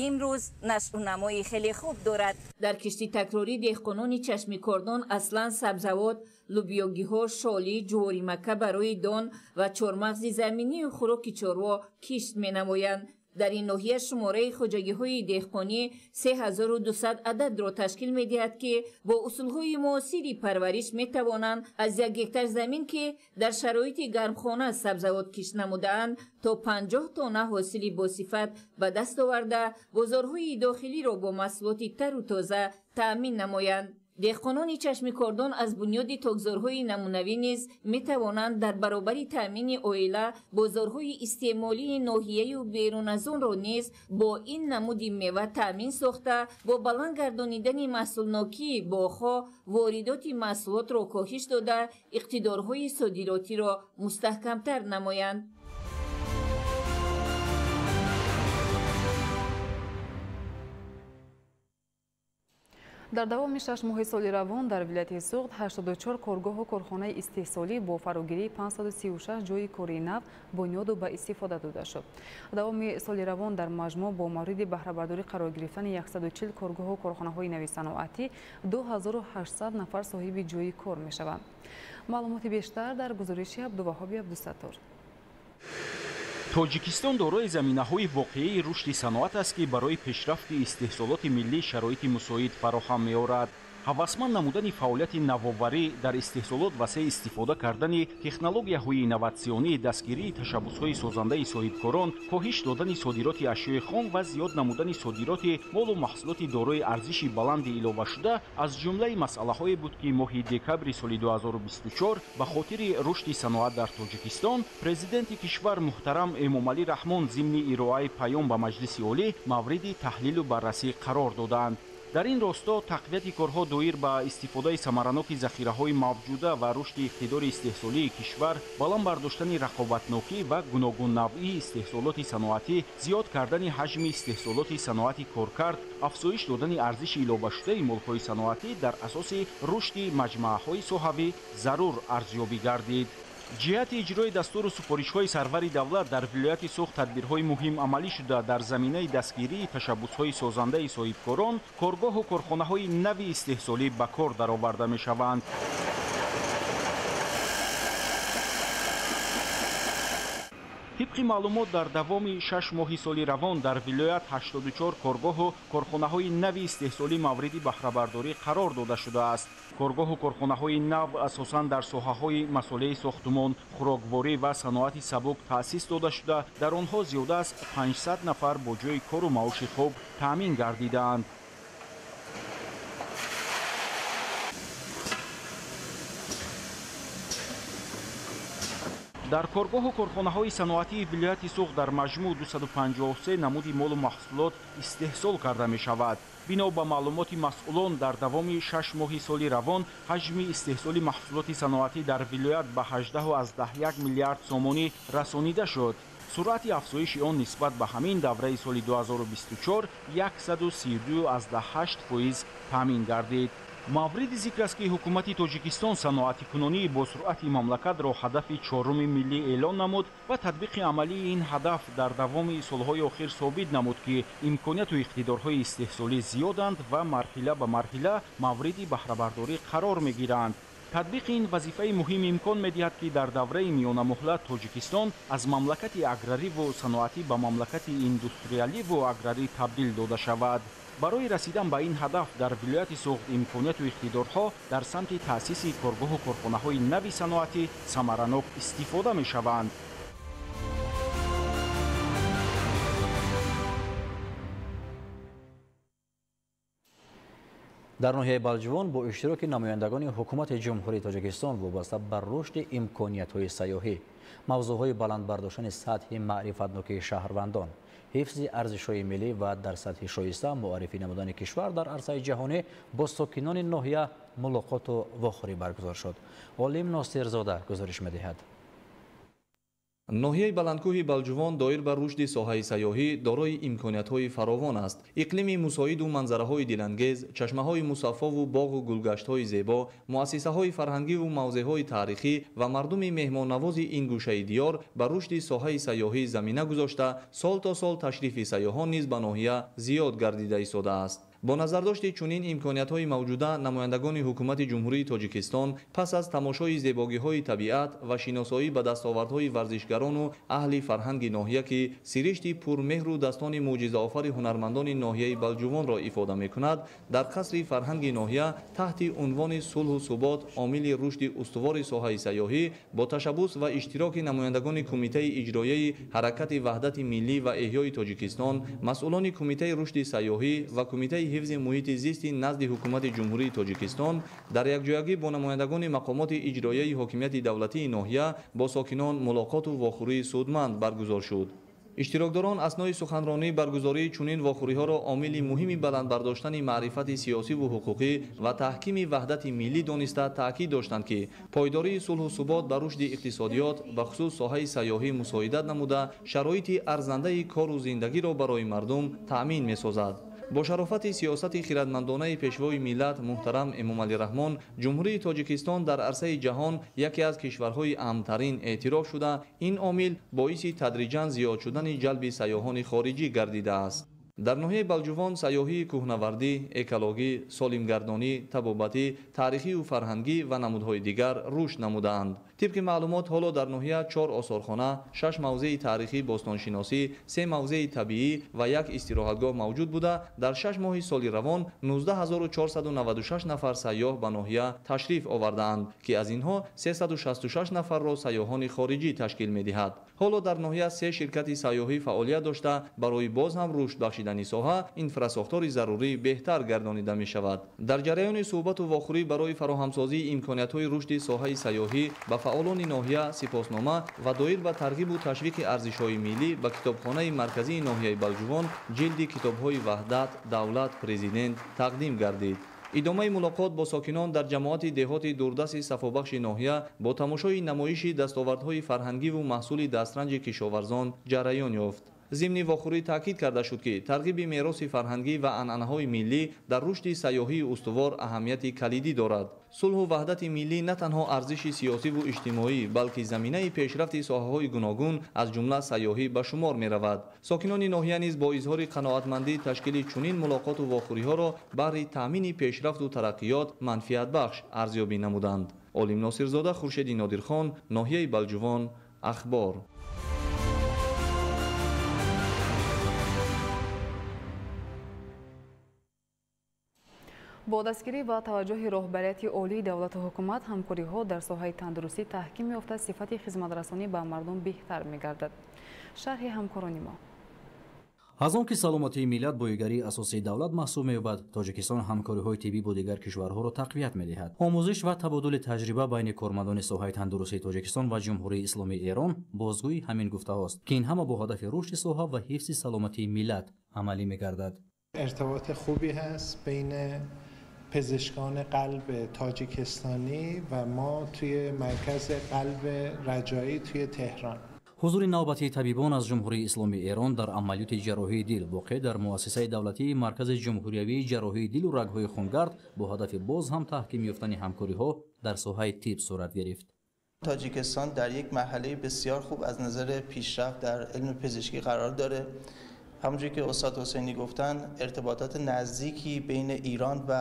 имрӯз нашъунамои хеле хуб дорад. Дар кишти такрорӣ деҳқонони чашмикордон аслан сабзавот, лубиёгиҳо, шолӣ, ҷуворимакка барои дон ва чормағзи заминию хӯроки чорво кишт менамоянд. Дар ин ноҳия шумораи хоҷагиҳои деҳқонӣ 3200 ададро ташкил медиҳад, ки бо усулҳои муосири парвариш метавонанд аз як гектар замин, ки дар шароити гармхона сабзавот кишт намудаанд, то 50 тонна ҳосили босифат ба даст оварда, бозорҳои дохилиро бо маҳсулоти тару тоза таъмин намоянд. Деҳқонони чашмикордон аз бунёди токзорҳои намунавӣ низ метавонанд дар баробари таъмини оила бозорҳои истеъмолии ноҳияю берун аз онро низ бо ин намуди мева таъмин сохта, бо баланд гардонидани маҳсулнокии боғҳо воридоти маҳсулотро коҳиш дода, иқтидорҳои содиротиро мустаҳкамтар намоянд. Дар давоми 6 моҳи соли равон дар вилояти Суғд 84 коргоҳу корхонаи истеҳсолӣ бо фарогирии 536 ҷойи кории нав бунёду ба истифода дода шуд. Давоми соли равон дар маҷмӯъ бо мавриди баҳрабардорӣ қарор гирифтани 140 коргоҳу корхонаҳои нави саноатӣ 2800 нафар соҳиби ҷойи кор мешаванд. Маълумоти бештар дар гузориши Абдуваҳоби Абдусаттор. Тоҷикистон дорои заминаҳои воқеии рушди саноат аст, ки барои пешрафти истеҳсолоти миллӣ шароити мусоид фароҳам меорад. Ҳавасманд намудани фаъолияти навоварӣ дар истеҳсолот васеъ истифода кардани технологияҳои инноватсионӣ, дастгирии ташаббусҳои созандаи соҳибкорон, коҳиш додани содироти ашёи хом ва зиёд намудани содироти молу маҳсулоти дорои арзиши баланди иловашуда аз ҷумлаи масъалаҳое буд, ки моҳи декабри соли 2024 ба хотири рушди саноат дар Тоҷикистон президенти кишвар муҳтарам Эмомалӣ Раҳмон зимни ироаи паём ба Маҷлиси Олӣ мавриди таҳлилу баррасӣ қарор доданд. Дар ин росто тақвияти корҳо доир ба истифодаи самараноки захираҳои мавҷуда ва рушди иқтидори истеҳсолии кишвар, баланд бардоштани рақобатнокӣ ва гуногуннавъии истеҳсолоти саноатӣ, зиёд кардани ҳаҷми истеҳсолоти саноати коркард, афзоиш додани арзиши иловашудаи молҳои саноатӣ дар асоси рушди маҷмааҳои соҳавӣ зарур арзёбӣ гардид. Ҷиҳати иҷрои дастуру супоришҳои сарвари давлат дар вилояти Суғд тадбирҳои муҳим амалӣ шуда, дар заминаи дастгирии ташаббусҳои созандаи соҳибкорон коргоҳу корхонаҳои нави истеҳсолӣ ба кор дароварда мешаванд. Тибқи маълумот, дар давоми 6 моҳи соли равон дар вилоят 84 коргоҳу корхонаҳои нави истеҳсолӣ мавриди баҳрабардорӣ қарор дода шудааст. Коргоҳу корхонаҳои нав асосан дар соҳаҳои масолеҳи сохтумон, хӯрокворӣ ва саноати сабук таъсис дода шуда, дар онҳо зиёда аз 500 нафар бо ҷойи кору маоши хуб таъмин гардидаанд. Дар коргоҳу корхонаҳои саноатии вилояти Суғд дар маҷмӯъ 253 намуди молу маҳсулот истеҳсол карда мешавад. Бино ба маълумоти масъулон, дар давоми 6 моҳи соли равон ҳаҷми истеҳсоли маҳсулоти саноатӣ дар вилоят ба 18,1 миллиард сомонӣ расонида шуд. Суръати афзоиши он нисбат ба ҳамин давраи соли 2024 132,8% таъмин гардид. Мавриди зикр аст, ки ҳукумати Тоҷикистон саноатикунонии босуръати мамлакатро ҳадафи чоруми миллӣ эълон намуд ва татбиқи амалии ин ҳадаф дар давоми солҳои охир собит намуд, ки имконияту иқтидорҳои истеҳсолӣ зиёданд ва марҳила ба марҳила мавриди баҳрабардорӣ қарор мегиранд. Татбиқи ин вазифаи муҳим имкон медиҳад, ки дар давраи миёнамуҳлат Тоҷикистон аз мамлакати аграриву саноатӣ ба мамлакати индустриаливу аграрӣ табдил дода шавад. Барои расидан ба ин ҳадаф дар вилояти Суғд имконияту иқтидорҳо дар самти таъсиси коргоҳу корхонаҳои нави саноатӣ самаранок истифода мешаванд. Дар ноҳияи Балҷувон бо иштироки намояндагони ҳукумати Ҷумҳурии Тоҷикистон вобаста ба рушди имкониятҳои сайёҳӣ, мавзӯъҳои баланд бардоштани сатҳи маърифатнокии шаҳрвандон, ҳифзи арзишҳои миллӣ ва дар сатҳи шоиста муаррифӣ намудани кишвар дар арсаи ҷаҳонӣ бо сокинони ноҳия мулоқоту вохӯрӣ баргузор шуд. Олим Носирзода гузориш медиҳад. Ноҳияи баландкӯҳи Балҷувон доир ба рушди соҳаи сайёҳӣ дорои имкониятҳои фаровон аст. Иқлими мусоиду манзараҳои дилангез, чашмаҳои мусаффову боғу гулгаштҳои зебо, муассисаҳои фарҳангиву мавзеъҳои таърихӣ ва мардуми меҳмоннавози ин гӯшаи диёр ба рушди соҳаи сайёҳӣ замина гузошта, сол то сол ташрифи сайёҳон низ ба ноҳия зиёд гардида истодааст. Бо назардошти чунин имкониятҳои мавҷуда, намояндагони ҳукумати Ҷумҳурии Тоҷикистон пас аз тамошои зебогиҳои табиат ва шиносоӣ ба дастовардҳои варзишгарону аҳли фарҳанги ноҳия, ки сиришти пурмеҳру дастони мӯъҷизаофари ҳунармандони ноҳияи Балҷувонро ифода мекунад, дар қасри фарҳанги ноҳия таҳти унвони сулҳу субот омили рушди устувори соҳаи сайёҳӣ бо ташаббус ва иштироки намояндагони Кумитаи иҷроияи ҳаракати ваҳдати миллӣ ва эҳёи Тоҷикистон, масъулони Кумитаи рушди сайёҳӣ ва Кумитаи ҳифзи муҳити зисти назди ҳукумати Ҷумҳурии Тоҷикистон дар якҷоягӣ бо намояндагони мақомоти иҷроияи ҳокимияти давлатии ноҳия бо сокинон мулоқоту вохӯрии судманд баргузор шуд. Иштирокдорон аснои суханронӣ баргузории чунин вохӯриҳоро омили муҳими баланд бардоштани маърифати сиёсиву ҳуқуқӣ ва таҳкими ваҳдати миллӣ дониста таъкид доштанд, ки пойдории сулҳу субот ба рушди иқтисодиёт, бахусус соҳаи сайёҳӣ мусоидат намуда, шароити арзандаи кору зиндагиро барои мардум таъмин месозад. Бо шарофати сиёсати хирадмандонаи пешвои миллат муҳтарам Эмомалӣ Раҳмон, Ҷумҳурии Тоҷикистон дар арсаи ҷаҳон яке аз кишварҳои амнтарин эътироф шуда, ин омил боиси тадриҷан зиёд шудани ҷалби сайёҳони хориҷӣ гардидааст. Дар ноҳияи Балҷувон сайёҳии кӯҳнавардӣ, экологӣ, солимгардонӣ, табобатӣ, таърихию фарҳангӣ ва намудҳои дигар рушд намудаанд. Тибқи маълумот, ҳоло дар ноҳия 4 осорхона, 6 мавзеи таърихӣ бостоншиносӣ, 3 мавзеи табиӣ ва 1 истироҳатгоҳ мавҷуд буда, дар 6 моҳи соли равон 19496 нафар сайёҳ ба ноҳия ташриф овардаанд, ки аз инҳо 366 нафарро сайёҳони хориҷӣ ташкил медиҳад. Ҳоло дар ноҳия 3 ширкати сайёҳӣ фаъолият дошта, барои боз ҳам рушд бахшидани соҳа инфрасохтори зарурӣ беҳтар гардонида мешавад. Дар ҷараёни суҳбату вохӯрӣ барои фароҳамсозии имкониятҳои рушди соҳаи сайёҳӣ ба фаъолони ноҳия сипоснома ва доир ба тарғибу ташвиқи арзишҳои миллӣ ба китобхонаи марказии ноҳияи Балҷувон ҷилди китобҳои Ваҳдат, Давлат, Президент тақдим гардид. Идомаи мулоқот бо сокинон дар ҷамоати деҳоти дурдасти сафобахши ноҳия бо тамошои намоиши дастовардҳои фарҳангиву маҳсули дастранҷи кишоварзон ҷараён ёфт. Зимни вохӯрӣ таъкид карда шуд, ки тарғиби мероси фарҳангӣ ва анъанаҳои миллӣ дар рушди сайёҳии устувор аҳамияти калидӣ дорад. Сулҳу ваҳдати миллӣ на танҳо арзиши сиёсиву иҷтимоӣ, балки заминаи пешрафти соҳаҳои гуногун аз ҷумла сайёҳӣ ба шумор меравад. Сокинони ноҳия низ бо изҳори қаноатмандӣ ташкили чунин мулоқоту вохӯриҳоро баҳри таъмини пешрафту тараққиёт манфиатбахш арзёбӣ намуданд. Олим Носирзода, Хуршеди Нодирхон, ноҳияи Балҷувон, Ахбор. Бо дастгирӣ ва таваҷҷӯҳи роҳбарияти олии давлату ҳукумат ҳамкориҳо дар соҳаи тандурустӣ таҳким ёфта, сифати хизматрасонӣ ба мардум беҳтар мегардад. Шарҳи ҳамкорони мо. Аз он ки саломатии миллат боигарии асосии давлат маҳсуб меёбад, Тоҷикистон ҳамкориҳои тиббӣ бо дигар кишварҳоро тақвият медиҳад. Омӯзиш ва табодули таҷриба байни кормандони соҳаи тандурустии Тоҷикистон ва Ҷумҳурии Исломии Эрон бозгӯи ҳамин гуфтаҳост, ки ин ҳама бо ҳадафи рушди соҳа ва ҳифзи саломатии миллат амалӣ мегардад. ارتباط خوبی هست بین پزشکان قلب تاجیکستانی و ما توی مرکز قلب رجایی توی تهران. Ҳузури навбатии табибон аз Ҷумҳурии Исломии Эрон дар амалиёти ҷарроҳии дил воқеъ дар муассисаи давлатии Маркази ҷумҳуриявии ҷарроҳии дилу рагҳои хунгард бо ҳадафи боз ҳам таҳким ёфтани ҳамкориҳо дар соҳаи тиб сурат гирифт. تاجیکستان در یک مرحله بسیار خوب از نظر پیشرفت در علم پزشکی قرار داره. همونجوری که استاد حسینی گفتن، ارتباطات نزدیکی بین ایران و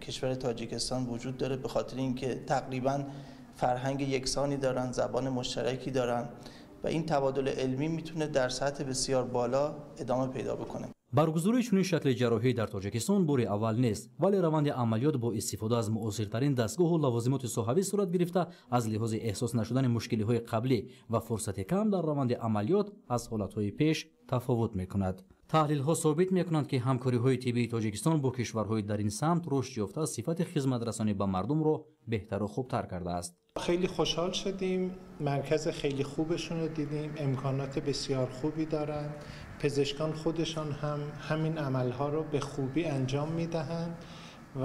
کشور تاجیکستان وجود داره، به خاطر اینکه تقریبا فرهنگ یکسانی دارن، زبان مشترکی دارن و این تبادل علمی میتونه در سطح بسیار بالا ادامه پیدا بکنه. Баргузории чунин шакли ҷарроҳӣ дар Тоҷикистон бори аввал нест, вале раванди амалиёт бо истифода аз муосиртарин дастгоҳу лавозимоти соҳавӣ сурат гирифта, аз лиҳози эҳсос нашудани мушкилиҳои қаблӣ ва фурсати кам дар раванди амалиёт аз ҳолатҳои пеш тафовут мекунад. Таҳлилҳо собит мекунанд, ки ҳамкориҳои тиббии Тоҷикистон бо кишварҳои дар ин самт рушд ёфта сифати хизматрасонӣ ба мардумро беҳтару хубтар кардааст. خیلی خوشحال شدیم، مرکز خیلی خوبشون رو دیدیم، امکانات بسیار خوبی دارن، پزشکان خودشان هم همین عملها رو به خوبی انجام میدهند و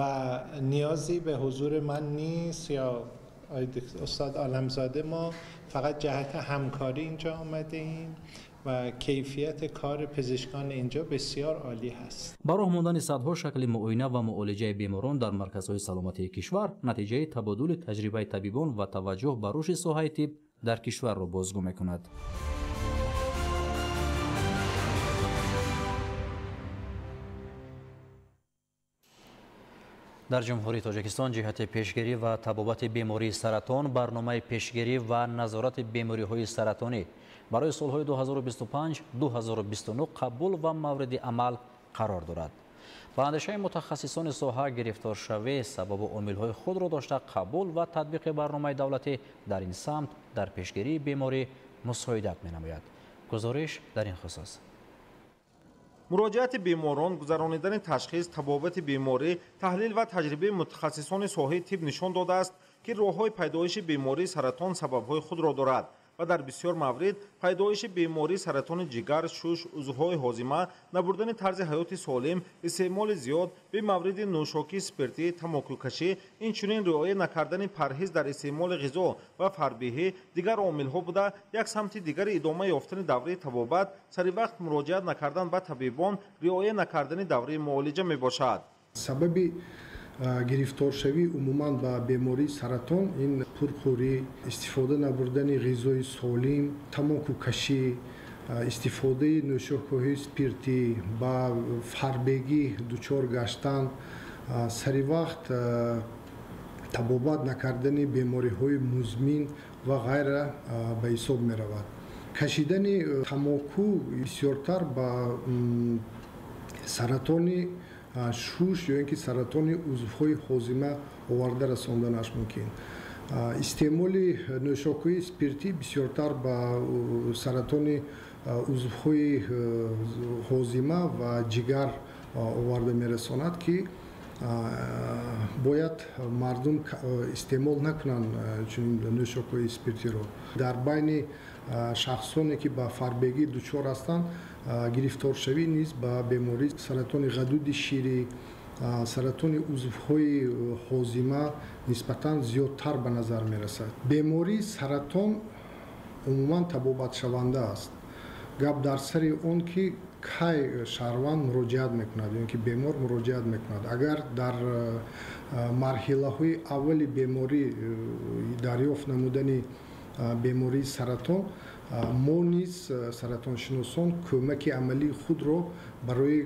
نیازی به حضور من نیست یا استاد عالمزاده. ما فقط جهت همکاری اینجا آمده ایم و کیفیت کار پزشکان اینجا بسیار عالی هست. ба роҳ мондани садҳо шакли муоина ва муолиҷаи беморон дар марказҳои саломатии кишвар натиҷаи табодули таҷрибаи табибон ва таваҷҷӯҳ ба рушди соҳаи тиб дар кишварро бозгӯ мекунад. Дар Ҷумҳурии Тоҷикистон ҷиҳати пешгирӣ ва табобати бемории саратон барномаи пешгирӣ ва назорати бемориҳои саратонӣ барои солҳои 2025-2029 қабул ва мавриди амал қарор дорад. Ба андешаи мутахассисони соҳа, гирифторшавӣ сабабу омилҳои худро дошта, қабул ва татбиқи барномаи давлатӣ дар ин самт дар пешгирии беморӣ мусоидат менамояд. Гузориш дар ин хусус. Муроҷиати беморон, гузаронидани ташхис, табобати беморӣ, таҳлил ва таҷрибаи мутахассисони соҳаи тиб нишон додааст, ки роҳҳои пайдоиши бемории саратон сабабҳои худро дорад ва дар бисёр маврид пайдоиши бемории саратони ҷигар, шуш, узвҳои ҳозима, набурдани тарзи ҳаёти солим, истеъмоли зиёд, бемавриди нӯшокии спиртӣ, тамокукашӣ, инчунин риоя накардани парҳез дар истеъмоли ғизо ва фарбеҳӣ дигар омилҳо буда, як самти дигари идома ёфтани давраи табобат, сари вақт муроҷиат накардан ба табибон, риоя накардани давраи муолиҷа мебошад. Сабаби гирифторшавӣ умуман ба бемории саратон ин пурхӯрӣ, истифода набурдани ғизои солим, тамокукашӣ, истифодаи нӯшокиҳои спиртӣ, ба фарбегӣ дучор гаштан, сари вақт табобат накардани бемориҳои музмин ва ғайра ба ҳисоб меравад. Кашидани тамоку бисёртар ба саратони шуш ё ин ки саратони узвҳои ҳозима оварда расонданаш мумкин. Истеъмоли нӯшокиҳои спиртӣ бисёртар ба саратони узвҳои ҳозима ва ҷигар оварда мерасонад, ки бояд мардум истеъмол накунанд чунин нӯшокиҳои спиртиро. Дар байни шахсоне ки ба фарбегӣ дучор ҳастанд, гирифторшавӣ низ ба бемории саратони ғадуди ширӣ, саратони узвҳои ҳозима нисбатан зиёдтар ба назар мерасад. Бемории саратон умуман табобатшаванда аст. Гап дар сари он ки кай шаҳрванд муроҷиат мекунад ё ин ки бемор муроҷиат мекунад. Агар дар марҳилаҳои аввали беморӣ дарёфт намудани бемории саратон, мо низ саратоншиносон кӯмаки амалии худро барои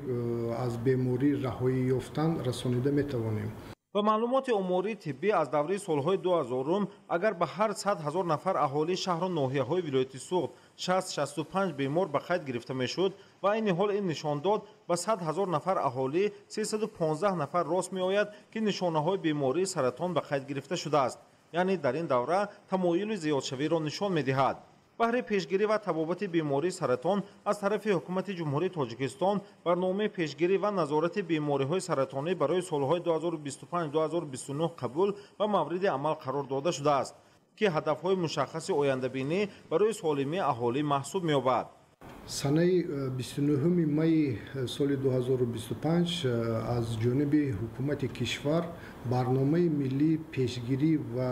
аз беморӣ раҳоӣ ёфтан расонида метавонем. Ба маълумоти омории тиббӣ аз давраи солҳои 2000 агар ба ҳар 100 ҳазор нафар аҳолии шаҳру ноҳияҳои вилояти Суғд 60-65 бемор ба қайд гирифта мешуд ва айни ҳол ин нишондод ба 100 ҳазор нафар аҳолӣ 315 нафар рост меояд, ки нишонаҳои бемории саратон ба қайд гирифта шудааст. Яъне дар ин давра тамоюли зиёдшавиро нишон медиҳад. Ба Баҳри пешгирӣ ва табобати бемории саратон аз тарафи ҳукумати Ҷумҳурии Тоҷикистон барномаи пешгирӣ ва назорати бемориҳои саратонӣ барои солҳои 2025-2029 қабул ва мавриди амал қарор дода шудааст, ки ҳадафҳои мушаххаси ояндабинӣ барои солимии аҳолӣ маҳсуб меёбад. Санаи 29 майи соли 2025 аз ҷониби ҳукумати кишвар барномаи миллии пешгирӣ ва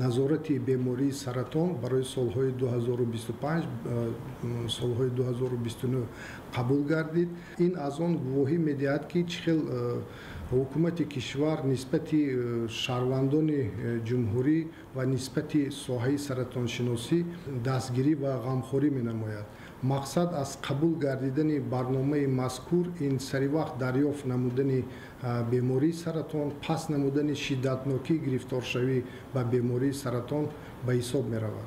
назорати бемории саратон барои солҳои 2025 солҳои 2029 қабул гардид. Ин аз он гувоҳӣ медиҳад, ки чӣ хел ҳукумати кишвар нисбати шаҳрвандони ҷумҳурӣ ва нисбати соҳаи саратоншиносӣ дастгирӣ ва ғамхорӣ менамояд. Мақсад аз қабул гардидани барномаи мазкур ин саривақт дарёфт намудани бемории саратон, паст намудани шиддатнокии гирифторшавӣ ба бемории саратон ба ҳисоб меравад.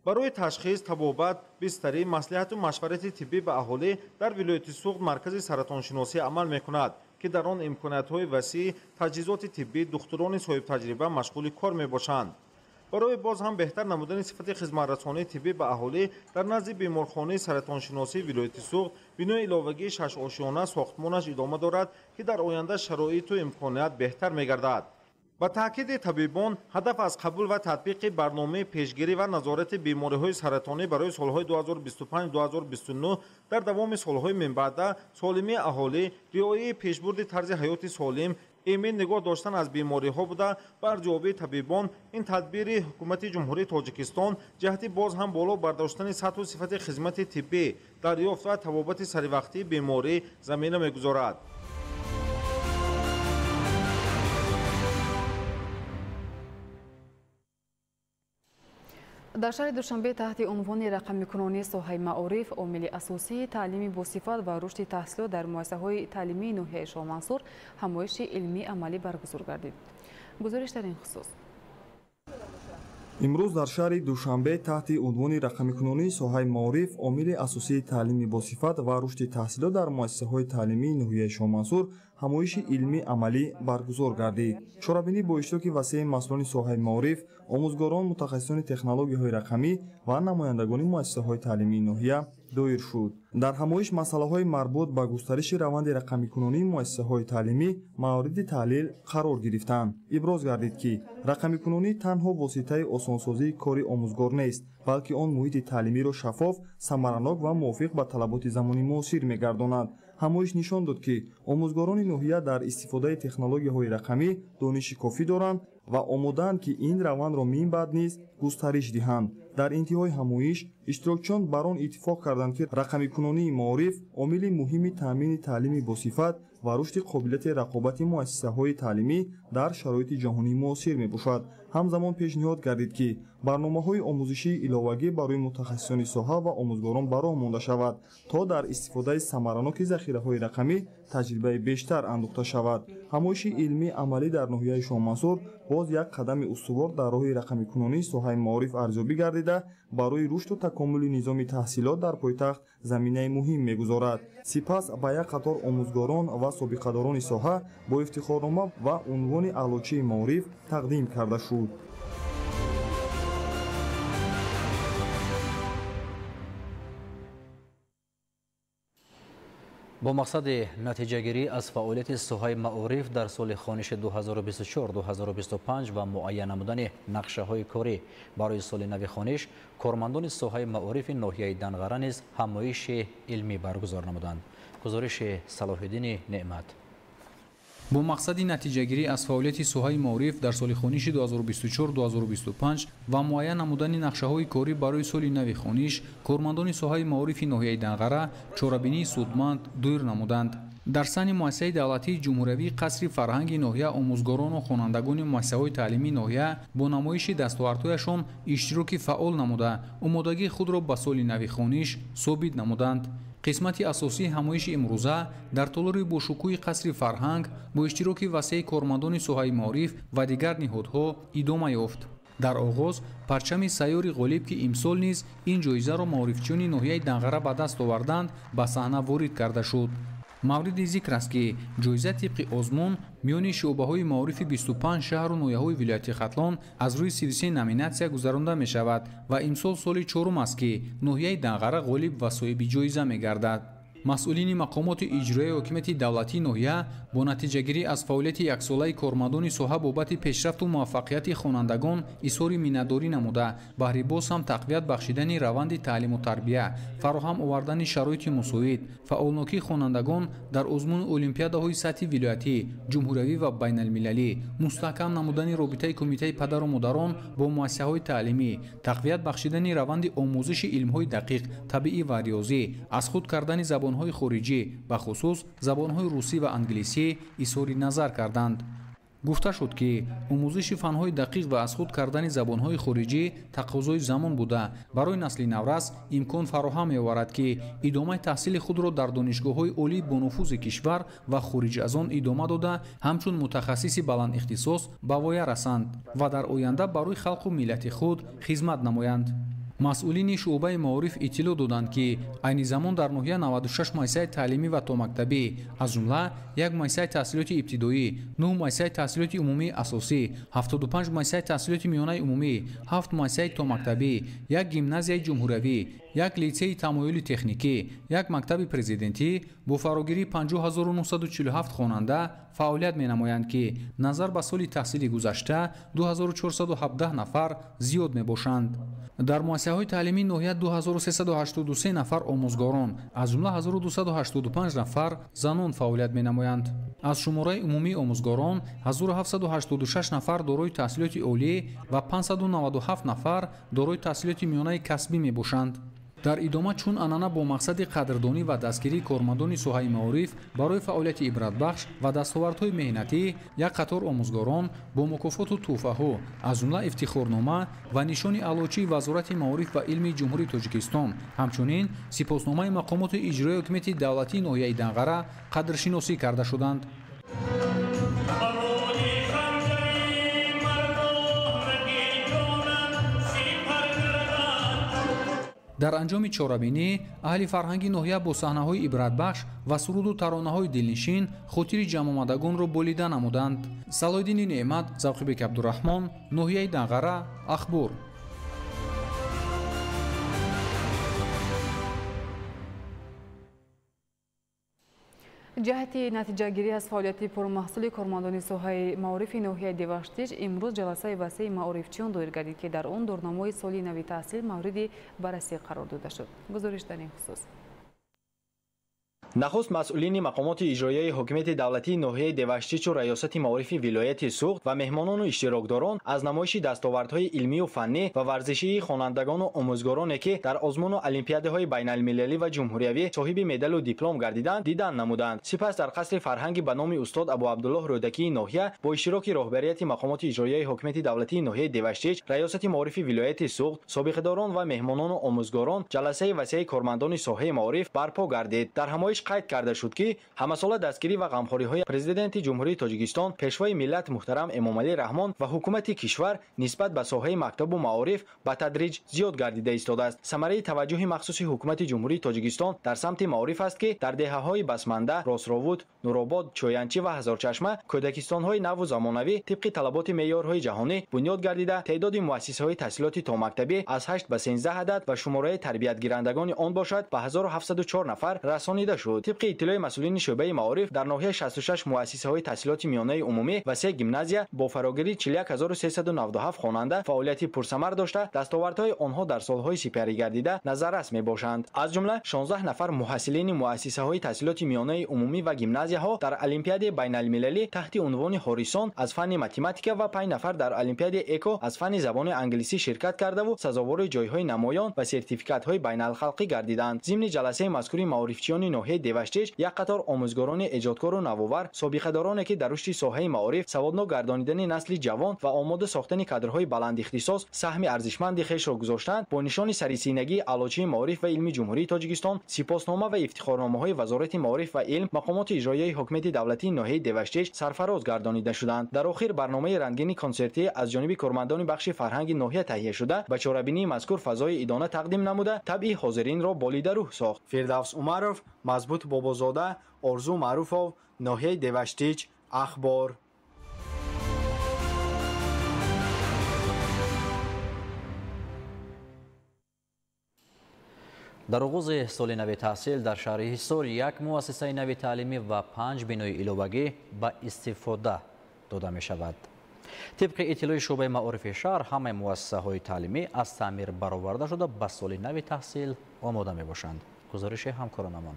Барои ташхис, табобат, бистарӣ, маслиҳату машварати тиббӣ ба аҳолӣ дар вилояти Суғд маркази саратоншиносӣ амал мекунад, ки дар он имкониятҳои васеъ, таҷҳизоти тиббӣ, духтурони соҳибтаҷриба машғули кор мебошанд. Барои боз ҳам беҳтар намудани сифати хизматрасонии тиббӣ ба аҳолӣ дар назди беморхонаи саратоншиносии вилояти Суғд бинои иловагии шашошёна сохтмонаш идома дорад, ки дар оянда шароиту имконият беҳтар мегардад. Ба таъкиди табибон, ҳадаф аз қабул ва татбиқи барномаи пешгирӣ ва назорати бемориҳои саратонӣ барои солҳои 2025-2029 дар давоми солҳои минбаъда солимии аҳолӣ, риояи пешбурди тарзи ҳаёти солим, эмин нигоҳ доштан аз бемориҳо буда, ба арзёбии табибон ин тадбири ҳукумати Ҷумҳурии Тоҷикистон ҷиҳати боз ҳам боло бардоштани сатҳу сифати хизмати тиббӣ, дарёфт ва табобати саривақтии беморӣ замина мегузорад. Дар шаҳри Душанбе таҳти унвони рақамикунонии соҳаи маориф, омили асосии таълими босифат ва рушди таҳсилот дар муассисаҳои таълимии ноҳияи Шоҳмансур ҳамоиши илмии амалӣ баргузор гардид. Гузориш дар ин хусус. Имрӯз дар шаҳри Душанбе таҳти унвони рақамикунонии соҳаи маориф, омили асосии таълими босифат ва рушди таҳсилот дар муассисаҳои таълимии ноҳияи Шоҳмансур ҳамоиши илмии амалӣ баргузор гардид. Чорабинӣ бо иштироки васеи масъулони соҳаи маориф, омӯзгорон, мутахассисони технологияҳои рақамӣ ва намояндагони муассисаҳои таълимии ноҳия доир шуд. Дар ҳамоиш масъалаҳои марбут ба густариши раванди рақамикунонии муассисаҳои таълимӣ мавриди таҳлил қарор гирифтанд. Иброз гардид, ки рақамикунонӣ танҳо воситаи осонсозии кори омӯзгор нест, балки он муҳити таълимиро шаффоф, самаранок ва мувофиқ ба талаботи замони муосир мегардонад. Ҳамоиш нишон дод, ки омӯзгорони ноҳия дар истифодаи технологияҳои рақамӣ дониши кофӣ доранд ва омодаанд, ки ин равандро минбаъд низ густариш диҳанд. Дар интиҳои ҳамоиш иштирокчиён бар он иттифоқ карданд, ки рақамикунонии маориф омили муҳими таъмини таълими босифат ва рушди қобилияти рақобати муассисаҳои таълимӣ дар шароити ҷаҳонии муосир мебошад. Ҳамзамон пешниҳод гардид, ки барномаҳои омӯзишии иловагӣ барои мутахассисони соҳа ва омӯзгорон ба роҳ монда шавад, то дар истифодаи самараноки захираҳои рақамӣ таҷрибаи бештар андӯхта шавад. Ҳамоиши илмии амалӣ дар ноҳияи Шоҳмансур боз як қадами устувор дар роҳи рақамикунонии соҳаи маориф арзёбӣ гардида, барои рушду такомули низоми таҳсилот дар пойтахт заминаи муҳим мегузорад. Сипас ба як қатор омӯзгорон ва собиқадорони соҳа бо ифтихорнома ва унвони аълочии маориф тақдим карда шуд. Бо мақсади натиҷагирӣ аз фаъолияти соҳаи маориф дар соли хониши 2024-2025 ва муайян намудани нақшаҳои корӣ барои соли нави хониш, кормандони соҳаи маорифи ноҳияи Данғара низ ҳамоиши илмӣ баргузор намуданд. Гузориши Салоҳиддини Неъмат. Бо мақсади натиҷагирӣ аз фаъолияти соҳаи маориф дар соли хониши 2024-2025 ва муайян намудани нақшаҳои корӣ барои соли нави хониш, кормандони соҳаи маорифи ноҳияи Данғара чорабинии судманд доир намуданд. Дар саҳни муассисаи давлатии ҷумҳуриявии қасри фарҳанги ноҳия омӯзгорону хонандагони муассисаҳои таълимии ноҳия бо намоиши дастовардҳояшон иштироки фаъол намуда, омодагии худро ба соли нави хониш собит намуданд. Қисмати асосии ҳамоиши имрӯза дар толори бошукӯҳи қасри фарҳанг бо иштироки васеи кормандони соҳаи маориф ва дигар ниҳодҳо идома ёфт. Дар оғоз парчами сайёри ғолиб, ки имсол низ ин ҷоизаро маорифчиёни ноҳияи Данғара ба даст оварданд, ба саҳна ворид карда шуд. Мавриди зикр аст, ки ҷоиза тибқи озмун миёни шуъбаҳои маорифи 25 шаҳру ноҳияҳои вилояти Хатлон аз рӯи 33 номинатсия гузаронда мешавад ва имсол соли чорум аст, ки ноҳияи Данғара ғолиб ва соҳиби ҷоиза мегардад. Масъулини мақомоти иҷроияи ҳокимияти давлатии ноҳия бо натиҷагирӣ аз фаъолияти яксолаи кормандони соҳа бобати пешрафту муваффақияти хонандагон изҳори миннатдорӣ намуда, баҳри боз ҳам тақвият бахшидани раванди таълиму тарбия, фароҳам овардани шароити мусоид, фаъолнокии хонандагон дар озмуни олимпиадаҳои сатҳи вилоятӣ, ҷумҳуриявӣ ва байналмилалӣ, мустаҳкам намудани робитаи кумитаи падару модарон бо муассисаҳои таълимӣ, тақвият бахшидани раванди омӯзиши илмҳои дақиқ, табиӣ ва риёзӣ, аз худ кардани забонҳои хориҷӣ, бахусус забонҳои русӣ ва англисӣ изҳори назар карданд. Гуфта шуд, ки омӯзиши фанҳои дақиқ ва аз худ кардани забонҳои хориҷӣ тақозои замон буда, барои насли наврас имкон фароҳам меоварад, ки идомаи таҳсили худро дар донишгоҳҳои олии бонуфузи кишвар ва хориҷ аз он идома дода, ҳамчун мутахассиси баландихтисос ба воя расанд ва дар оянда барои халқу миллати худ хизмат намоянд. Масъулини шуъбаи маориф иттилоъ доданд, ки айни замон дар ноҳия 96 муассисаи таълимӣ ва томактабӣ, аз ҷумла як муассисаи таҳсилоти ибтидоӣ, 9 муассисаи таҳсилоти умумии асосӣ, 75 муассисаи таҳсилоти миёнаи умумӣ, 7 муассисаи томактабӣ, як гимназияи ҷумҳуриявӣ, як литсейи тамоюли техникӣ, як мактаби президентӣ бо фарогирии 50947 хонанда фаъолият менамоянд, ки назар ба соли таҳсили гузашта 2417 нафар зиёд мебошанд. Дар муассисаҳои таълимии ноҳия 2383 нафар омӯзгорон, аз ҷумла 1285 нафар занон фаъолият менамоянд. Аз шумораи умумии омӯзгорон 1786 нафар дорои таҳсилоти олӣ ва 597 нафар дорои таҳсилоти миёнаи касбӣ мебошанд. Дар идома чун анъана бо мақсади қадрдонӣ ва дастгирии кормандони соҳаи маориф барои фаъолияти ибратбахш ва дастовардҳои меҳнатӣ як қатор омӯзгорон бо мукофоту тӯҳфаҳо, аз ҷумла ифтихорнома ва нишони аълочии Вазорати маориф ва илми Ҷумҳурии Тоҷикистон, ҳамчунин сипосномаи мақомоти иҷроияи ҳокимияти давлатии ноҳияи Данғара қадршиносӣ карда шуданд. Дар анҷоми чорабинӣ аҳли фарҳанги ноҳия бо саҳнаҳои ибратбахш ва суруду таронаҳои дилнишин хотири ҷамъомадагонро болида намуданд. Салоҳиддини Неъмат, Завқибек Абдураҳмон, ноҳияи Данғара, Ахбор. Ҷиҳати натиҷагирӣ аз фаъолияти пурмаҳсули кормандони соҳаи маорифи ноҳияи Деваштич имрӯз ҷаласаи васеи маорифчиён доир гардид, ки дар он дурнамои соли нави таҳсил мавриди баррасӣ қарор дода шуд. Гузориш дар ин хусус. Нахуст масъулини мақомоти иҷроияи ҳокимияти давлатии ноҳияи Деваштичу раёсати маорифи вилояти Суғд ва меҳмонону иштирокдорон аз намоиши дастовардҳои илмию фаннӣ ва варзишии хонандагону омӯзгороне, ки дар озмуну олимпиадаҳои байналмилалӣ ва ҷумҳуриявӣ соҳиби медалу диплом гардиданд, дидан намуданд. Сипас дар қасри фарҳанги ба номи устод Абуабдуллоҳ Рӯдакии ноҳия бо иштироки роҳбарияти мақомоти иҷроияи ҳокимияти давлатии ноҳияи Деваштич, раёсати маорифи вилояти Суғд, собиқадорон ва меҳмонону омӯзгорон ҷаласаи васеи кормандони соҳаи маориф барпо гардид. Дар ҳамоиш қайд карда шуд, ки ҳамасола дастгирӣ ва ғамхориҳои Президенти Ҷумҳурии Тоҷикистон, Пешвои миллат муҳтарам Эмомалӣ Раҳмон ва ҳукумати кишвар нисбат ба соҳаи мактабу маориф ба тадриҷ зиёд гардида истодааст. Самараи таваҷҷӯҳи махсуси ҳукумати Ҷумҳурии Тоҷикистон дар самти маориф аст, ки дар деҳаҳои Басманда, Росровуд, Нуробод, Чӯянчӣ ва Ҳазорчашма кӯдакистонҳои наву замонавӣ тибқи талаботи меъёрҳои ҷаҳонӣ бунёд гардида, теъдоди муассисаҳои таҳсилоти томактабӣ аз 8 ба 13 адад ва шумораи тарбиятгирандагони он бошад ба 1704 нафар расонида шуд. Тибқи иттилои масъулини шӯъбаи маориф дар ноҳия 66 муассисаҳои таҳсилоти миёнаи умумӣ ва 3 гимназия бо фарогирии 41397 хонанда фаъолияти пурсамар дошта, дастовардҳои онҳо дар солҳои сипаригардида назаррас мебошанд. Аз ҷумла 16 нафар муҳассилини муассисаҳои таҳсилоти миёнаи умумӣ ва гимназияҳо дар олимпиадаи байналмилалӣ таҳти унвони Ҳорисон аз фанни математика ва 5 нафар дар олимпиадаи эко аз фанни забони англисӣ ширкат кардаву сазовори ҷойҳои намоён ва сертификатҳои байналхалқӣ гардиданд. Зимни ҷаласаи мазкури маорифчиёни ноҳияи Деваштич як қатор омӯзгорони эҷодкору навовар, собиқадороне, ки дар рушди соҳаи маориф, саводнок гардонидани насли ҷавон ва омода сохтани кадрҳои баландихтисос саҳми арзишманди хешро гузоштанд, бо нишони сарисинагии аълочии маориф ва илми Ҷумҳурии Тоҷикистон, сипоснома ва ифтихорномаҳои Вазорати маориф ва илм, мақомоти иҷроияи ҳокимияти давлатии ноҳияи Деваштич сарфароз гардонида шуданд. Дар охир барномаи рангини консертӣ аз ҷониби кормандони бахши фарҳанги ноҳия таҳия шуда, ба чорабинии мазкур фазои идона тақдим намуда, табъи ҳозиринро болида рӯҳ сохт. Фирдавс Умаров, Мазбут Бобозода, Орзу Маъруфов, ноҳияи Деваштич, Ахбор. Дар оғози соли нави таҳсил дар шаҳри Ҳисор як муассисаи нави таълимӣ ва 5 бинои иловагӣ ба истифода дода мешавад. Тибқи иттилои шӯъбаи маорифи шаҳр, ҳамаи муассисаҳои таълимӣ аз таъмир бароварда шуда ба соли нави таҳсил омода мебошанд. Гузориши ҳамкоронамон.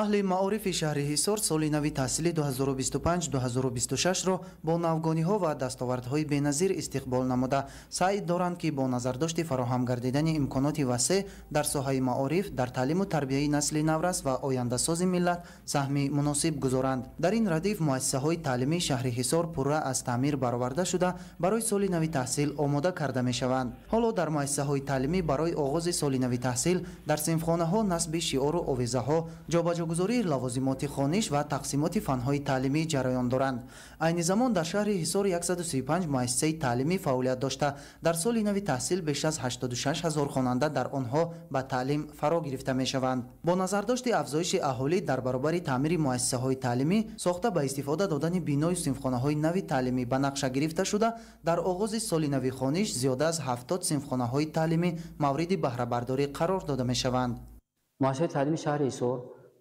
Аҳли маорифи шаҳри Ҳисор соли нави таҳсили 2025-2026-ро бо навгониҳо ва дастовардҳои беназир истиқбол намуда, саъй доранд, ки бо назардошти фароҳам гардидани имконоти васеъ дар соҳаи маориф дар таълиму тарбияи насли наврас ва ояндасози миллат саҳми муносиб гузоранд. Дар ин радиф муассисаҳои таълимии шаҳри Ҳисор пурра аз таъмир бароварда шуда барои соли нави таҳсил омода карда мешаванд. Ҳоло дар муассисаҳои таълимӣ барои оғози соли нави таҳсил дар синфхонаҳо насби шиору овезаҳо, ҷобаҷогузории лавозимоти хониш ва тақсимоти фанҳои таълимӣ ҷараён доранд. Айни замон дар шаҳри Ҳисор 135 муассисаи таълимӣ фаъолият дошта, дар соли нави таҳсил беш аз 86 ҳазор хонанда дар онҳо ба таълим фаро гирифта мешаванд. Бо назардошти афзоиши аҳолӣ дар баробари таъмири муассисаҳои таълимӣ, сохта ба истифода додани биною синфхонаҳои нави таълимӣ ба нақша гирифта шуда, дар оғози соли нави хониш зиёда аз 70 синфхонаҳои таълимӣ мавриди баҳрабардорӣ қарор дода мешаванд. Муассисаи таълими шаҳри Ҳисор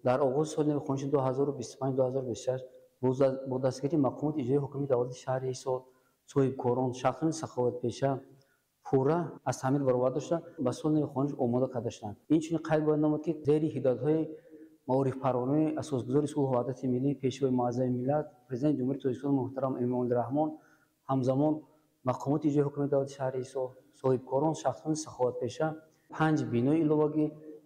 дар оғози соли нави хониши 2025-2026 бо дастгирии мақомоти иҷроии ҳукумати давлати шаҳри Ҳисор, соҳибкорон, шахсони саховатпеша пурра аз таъмир бароварда шуда ба соли нави хониш омода карда шуданд. Инчунин қайд бояд намуд, ки зери ҳидоятҳои маорифпарварони асосгузори сулҳу ваҳдати миллӣ, пешвои муаззами миллат, президенти Ҷумҳурии Тоҷикистон муҳтарам Эмомалӣ Раҳмон, ҳамзамон мақомоти иҷроии ҳукумати давлати шаҳри Ҳисор, соҳибкорон, шахсони саховатпеша 5 бинои иловагӣ,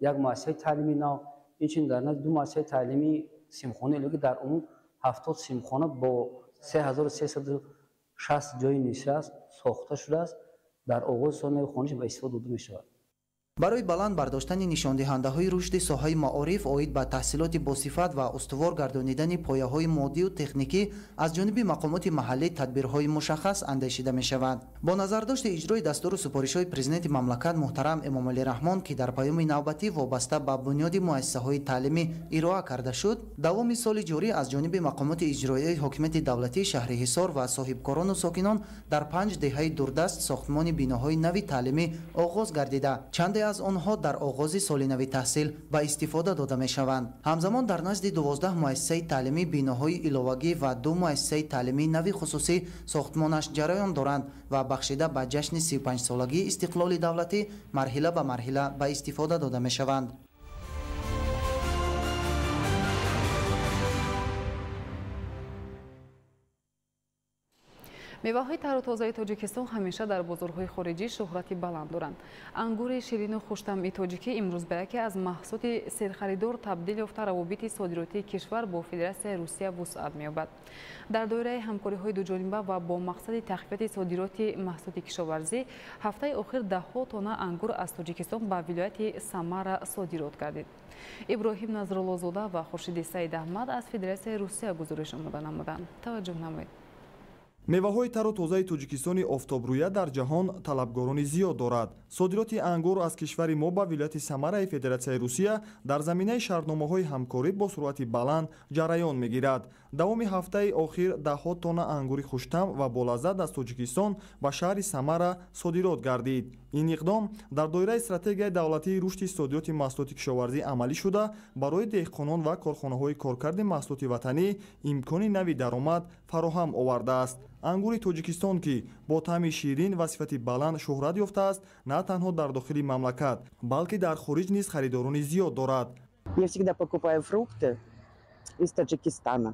як муассисаи таълимии нав, инчунин дар назди 2 муассисаи таълимии синфхонаи иловагӣ дар умум 70 синфхона бо 3360 ҷойи нишаст сохта шудааст. Дар оғози соли нави хониш ба истифода дода мешавад. Барои баланд бардоштани нишондиҳандаҳои рушди соҳаи маориф оид ба таҳсилоти босифат ва устувор гардонидани пояҳои моддию техникӣ аз ҷониби мақомоти маҳаллӣ тадбирҳои мушаххас андешида мешаванд. Бо назардошти иҷрои дастуру супоришҳои президенти мамлакат муҳтарам Эмомалӣ Раҳмон, ки дар паёми навбатӣ вобаста ба бунёди муассисаҳои таълимӣ ироа карда шуд, давоми соли ҷорӣ аз ҷониби мақомоти иҷроияи ҳокимияти давлатии шаҳри Ҳисор ва соҳибкорону сокинон дар 5 деҳаи дурдаст сохтмони биноҳои нави таълимӣ оғоз гардида, чанде аз онҳо дар оғози соли нави таҳсил ба истифода дода мешаванд. Ҳамзамон дар назди 12 муассисаи таълимӣ биноҳои иловагӣ ва 2 муассисаи таълимии нави хусусӣ сохтмонаш ҷараён доранд ва бахшида ба ҷашни 35-солагии истиқлоли давлатӣ марҳила ба марҳила ба истифода дода мешаванд. Меваҳои тару тозаи Тоҷикистон ҳамеша дар бозорҳои хориҷӣ шӯҳрати баланд доранд. Ангури ширину хуштамъи тоҷикӣ имрӯз ба яке аз маҳсулоти серхаридор табдил ёфта, равобити содиротии кишвар бо Федератсияи Русия вусъат меёбад. Дар доираи ҳамкориҳои дуҷониба ва бо мақсади тахфифи содироти маҳсулоти кишоварзӣ, ҳафтаи охир даҳҳо тонна ангур аз Тоҷикистон ба вилояти Самара содирот гардид. Иброҳим Назруллозода ва Хуршиди Саидаҳмад аз Федератсияи Русия гузориш омода намуданд. Таваҷҷӯҳ намоед. Меваҳои тару тозаи Тоҷикистони офтобрӯя дар ҷаҳон талабгорони зиёд дорад. Содироти ангур аз кишвари мо ба вилояти Самараи Федератсияи Русия дар заминаи шартномаҳои ҳамкорӣ бо суръати баланд ҷараён мегирад. Давоми ҳафтаи охир даҳҳо тонна ангури хуштам ва болаззат аз Тоҷикистон ба шаҳри Самара содирот гардид. Ин иқдом дар доираи стратегияи давлатии рушди содироти маҳсулоти кишоварзӣ амалӣ шуда, барои деҳқонон ва корхонаҳои коркарди маҳсулоти ватанӣ имкони нави даромад фароҳам овардааст. Ангури Тоҷикистон, ки бо таъми ширин ва сифати баланд шӯҳрат ёфтааст, на танҳо дар дохили мамлакат, балки дар хориҷ низ харидорони зиёд дорад. Я всегда покупаю фрукты из Таджикистана,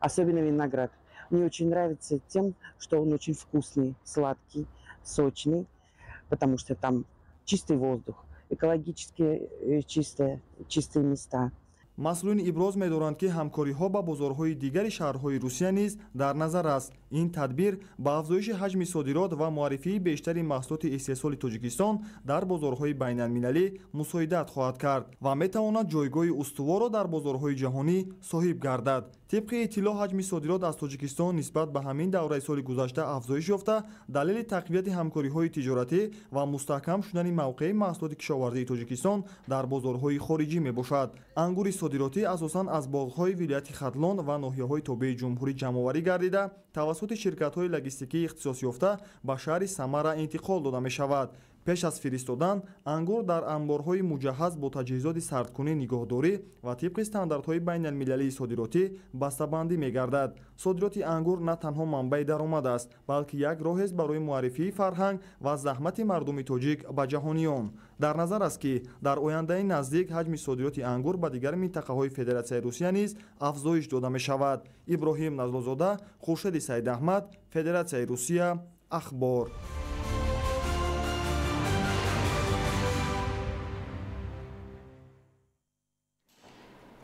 особенно виноград. Мне очень нравится тем, что он очень вкусный, сладкий, сочный, потому что там чистый воздух, экологически чистые места. Масъулин иброз медоранд, ки ҳамкориҳо ба бозорҳои дигари шаҳрҳои Русия низ дар назар аст. Ин тадбир ба афзоиши ҳаҷми содирот ва муаррифии бештари маҳсулоти истеҳсоли Тоҷикистон дар бозорҳои байналмилалӣ мусоидат хоҳад кард ва метавонад ҷойгоҳи устуворро дар бозорҳои ҷаҳонӣ соҳиб гардад. Тибқи иттилоъ, ҳаҷми содирот аз Тоҷикистон нисбат ба ҳамин давраи соли гузашта афзоиш ёфта, далели тақвияти ҳамкориҳои тиҷоратӣ ва мустаҳкам шудани мавқеи маҳсулоти кишоварзии Тоҷикистон дар бозорҳои хориҷӣ мебошад. Ангури содиротӣ асосан аз боғҳои вилояти Хатлон ва ноҳияҳои тобеи ҷумҳурӣ ҷамъоварӣ гардида, тавассути ширкатҳои логистикии ихтисосёфта ба шаҳри Самара интиқол дода мешавад. Пеш аз фиристодан, ангур дар анборҳои муҷаҳҳаз бо таҷҳизоти сардкунӣ нигоҳдорӣ ва тибқи стандартҳои байналмилалии содиротӣ бастабандӣ мегардад. Содироти ангур на танҳо манбаи даромад аст, балки як роҳест барои муаррифии фарҳанг ва заҳмати мардуми тоҷик ба ҷаҳониён. Дар назар аст, ки дар ояндаи наздик ҳаҷми содироти ангур ба дигар минтақаҳои Федератсияи Русия низ афзоиш дода мешавад. Иброҳим Назлозода, Хуршеди Саидаҳмад, Федератсияи Русия, Ахбор.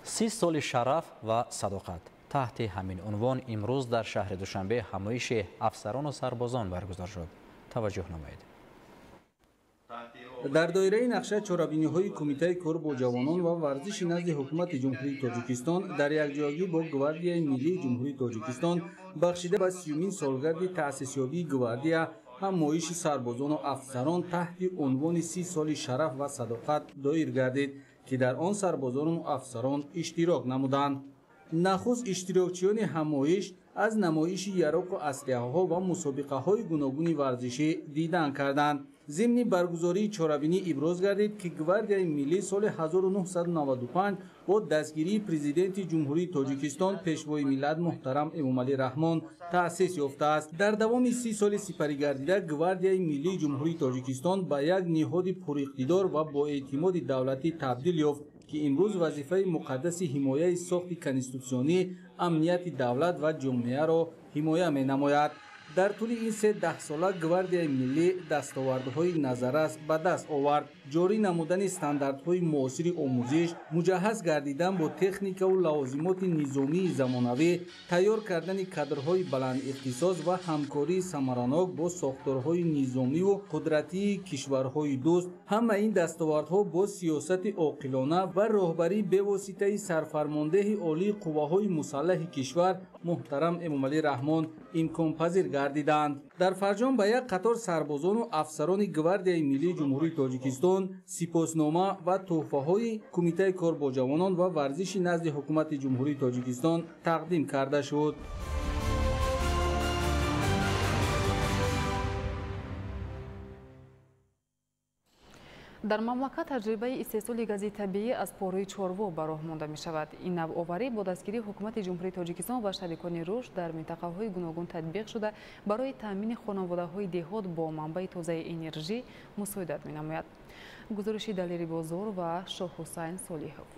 30 соли шараф ва садоқат. Таҳти ҳамин унвон имрӯз дар шаҳри Душанбе ҳамоиши афсарону сарбозон баргузор шуд. Таваҷҷӯҳ намоед. Дар доираи нақша чорабиниҳои Кумитаи кор бо ҷавонон ва варзиши назди Ҳукумати Ҷумҳурии Тоҷикистон дар якҷоягӣ бо Гвардияи Миллии Ҷумҳурии Тоҷикистон бахшида ба 30-умин солгарди таъсисёбии Гвардия ҳамоиши сарбозону афсарон таҳти унвони 30 соли шараф ва садоқат доир гардид, ки дар он сарбозону афсарон иштирок намуданд. Нахуст иштирокчиёни ҳамоиш аз намоиши яроқу аслиҳаҳо ва мусобиқаҳои гуногуни варзишӣ дидан карданд. Зимни баргузории чорабинӣ иброз гардид, ки Гвардияи Миллӣ соли 1995 бо дастгирии Президенти Ҷумҳурии Тоҷикистон Пешвои миллат муҳтарам Эмомалӣ Раҳмон таъсис ёфтааст. Дар давоми 30 соли сипаригардида Гвардияи Миллии Ҷумҳурии Тоҷикистон ба як ниҳоди пуриқтидор ва боэътимоди давлатӣ табдил ёфт, ки имрӯз вазифаи муқаддаси ҳимояи сохти конститутсионӣ, амнияти давлат ва ҷомеаро ҳимоя менамояд. Дар тӯли ин се даҳсола Гвардияи Миллӣ дастовардҳои назаррас ба даст овард. Ҷорӣ намудани стандартҳои муосири омӯзиш, муҷаҳҳаз гардидан бо техникаву лавозимоти низомии замонавӣ, тайёр кардани кадрҳои баландихтисос ва ҳамкории самаранок бо сохторҳои низомиву қудратии кишварҳои дӯст, ҳама ин дастовардҳо бо сиёсати оқилона ва роҳбарии бевоситаи сарфармондеҳи олии қувваҳои мусаллаҳи кишвар муҳтарам Эмомалӣ Раҳмон имконпазир гардиданд. Дар фарҷом ба як қатор сарбозону афсарони Гвардияи Миллии Ҷумҳурии Тоҷикистон сипоснома ва тӯҳфаҳои Кумитаи кор бо ҷавонон ва варзиши назди Ҳукумати Ҷумҳурии Тоҷикистон тақдим карда шуд. Дар мамлакат таҷрибаи истеҳсоли гази табиӣ аз пораи чорво ба роҳ монда мешавад. Ин навоварӣ бо дастгирии Ҳукумати Ҷумҳурии Тоҷикистон ва шарикони рушд дар минтақаҳои гуногун татбиқ шуда, барои таъмини хонаводаҳои деҳот бо манбаи тозаи энержӣ мусоидат менамояд. Гузориши Далери Бозор ва Шоҳҳусайн Солиҳов.